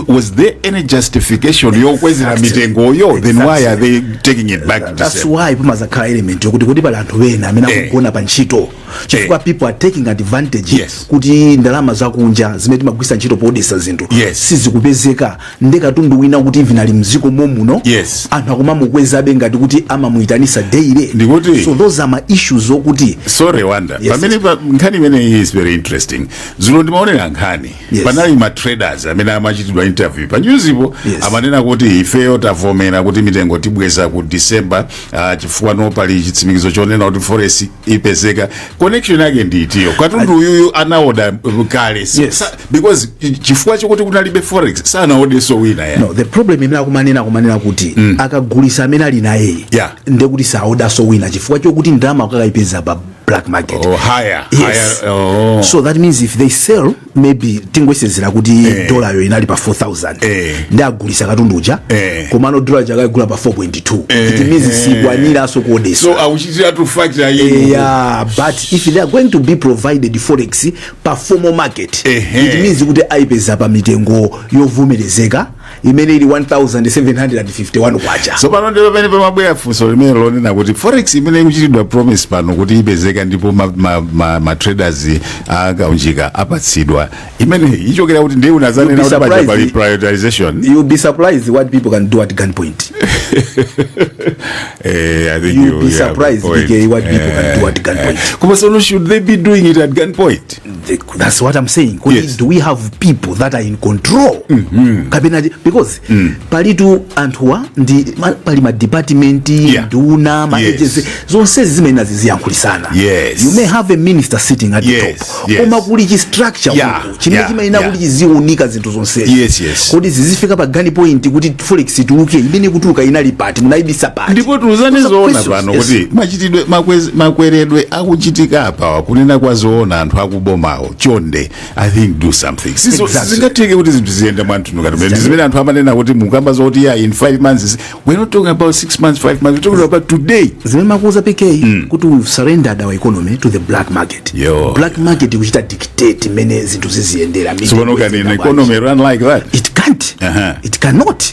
was there any justification yokwezera mitengoyo? Then why are they taking it back to That's December? why pamazakhala element yokuti kuti pali anthu ena amene akugona pa ntchito, chifukwa people are taking advantage kuti ndalama zakunja zimene timagwisa ntchito podesa zinthu sizikupezeka, ndi katundu wina kuti even ali mdziko momuno, anthu akumamukwezabe ngati kuti amamuyitanisa daily. Ndikuti So those are my issues okuti Sorry, Wanda. Yes. Pamene pa nkhani imeneyi is very interesting. Dzulo ndimaonera nkhani, panali ma traders amene amachitidwa interview pa newsipo. Amanena kuti ifeyo tavomera kuti mitengo tibweza ku December, chifukwa no pali chitsimikizo chonena kuti forex ipezeka. Connection yake ndi itiyo? Katundu uyuyu anaoda kale. Because chifukwa chokuti kunalibe forex, sanaodenso wina ya. No, the problem imene akumanena kuti akagulisa amene ali naye, ndekuti saodaso wina, chifukwa chokuti ndalama akakayipeza pa black market. Oh, higher, Yes. higher, oh. So that means if they sell, maybe tingoyesezera kuti dolayo inali pa 4000, ndi agulisa katundu uja, komano dola chakayigula pa 4.2, it means sikwaniranso kuodesa. So akuchitira to factor in. Yeah, but if they are going to be provided forex pa formal market, it means kuti ayipeza pa mitengo yovomerezeka imene ili 1751 kwacha. So pano ndipo pamene pamabwera funso limene lonena kuti forex imene ikuchitidwa promise pano kuti ipezeka, ndipo ma traders akaunjika apatsidwa, imene ichokera kuti? Ndiye unazanena kuti paja pali prioritization. You'll be surprised what people can do at gunpoint. I think You'll you, be you have a surprised, point. PK, what people can do at gunpoint. Koma so should they be doing it at gunpoint? That's what I'm saying. Kuti do we have people that are in control kapena? Because palitu anthuwa ndi pali ma department, nduna, ma agency, zonsezi zimene ziziyankhulisana. You may have a minister sitting at the top, koma kuli chi structure uku chimene chimayenera kuti chiziunika zinthu zonsezi. Kodi zizifika pa gun point kuti forex ituluke, imene ikutuluka inali pati, munayibisa pati? Ndipo tiuzane Those are zoona questions. pano kuti machitidwe makweredwe akuchitika apawa, kunena kwa zoona, anthu akubomawo, chonde, I think do something. Sizingatheke kuti zinthu ziyende mwamtundu ngati ndi zimene anthu amanena kuti mukamba zoti ya in 5 months. We're not talking about 6 months, 5 months, we're talking about today. Zimene makuuza PK kuti we've surrendered our economy to the black market. Yo. Black market ikuchita dictate mmene zinthu ziziyendera. So pano can an economy run like that? It can't. It cannot.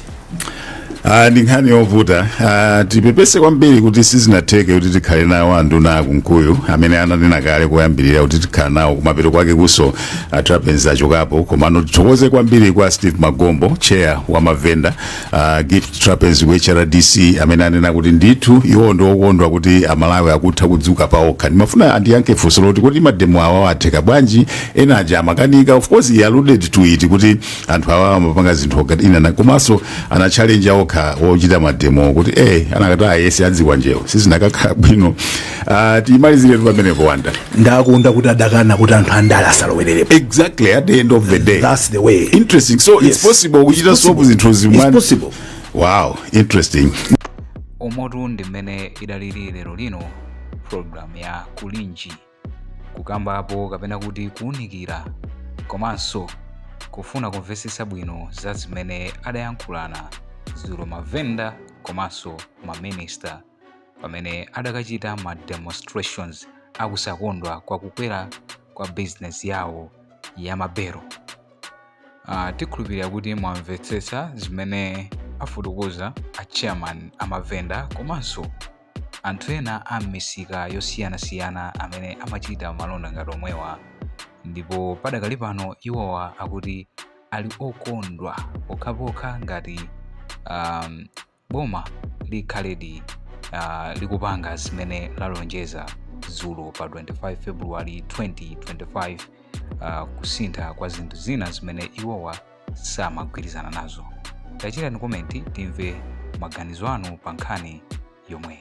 Ah, ndi nkhani yovuta. Ah, tipepese kwambiri kuti sizinatheke kuti tikhale nawo anduna akunkuyu amene ananena kale koyambirira kuti tikhala nawo kumapeto kwake kuso atrapenzi achokapo. Komano tithokoze kwambiri kwa Steve Magombo, chair wa mavenda, Gift Trapence ku HRDC, amene anena kuti ndithu iwo ndi okondwa kuti Amalawi akutha kudzuka paokha. Ndimafuna andiyankhe funso loti kuti mademo awa atheka bwanji, ena aja amakanika. Of course he alluded to it kuti anthu awa amapanga zinthu ina na komanso ana challenge okha wochita mademo kuti anakati ayese adziwa njewo sizinakakhala bwino. Tiyimaliziretu pamenepo, Wanda. Ndakonda kuti adakana kuti anthu andale asalowererepo. Exactly, at the end of the day. That's the way. Interesting. So it's possible kuchita It's solve possible. zinthu It's zimwe. possible. Wow, interesting. Umotu ndi mmene idalili lero lino program ya Kulinji, kukambapo kapena kuti kuwunikira komanso kufuna kumvetsetsa bwino za zimene adayankhulana dzulo mavenda komanso maminista pamene adakachita ma demonstrations akusakondwa kwa kukwera kwa business yawo ya mabero. Tikhulupirira kuti mwamvetsetsa zimene afotokoza a chairman amavenda komanso anthu ena a m'misika yosiyanasiyana amene amachita malonda ngati omwewa. Ndipo padakali pano iwowa akuti ali okondwa pokhapokha ngati boma likhaledi likupanga zimene lalonjeza dzulo pa 25 February 2025, kusintha kwa zinthu zina zimene iwowa samagwirizana nazo. Tachitani comment timve maganizo anu pa nkhani yomweyi.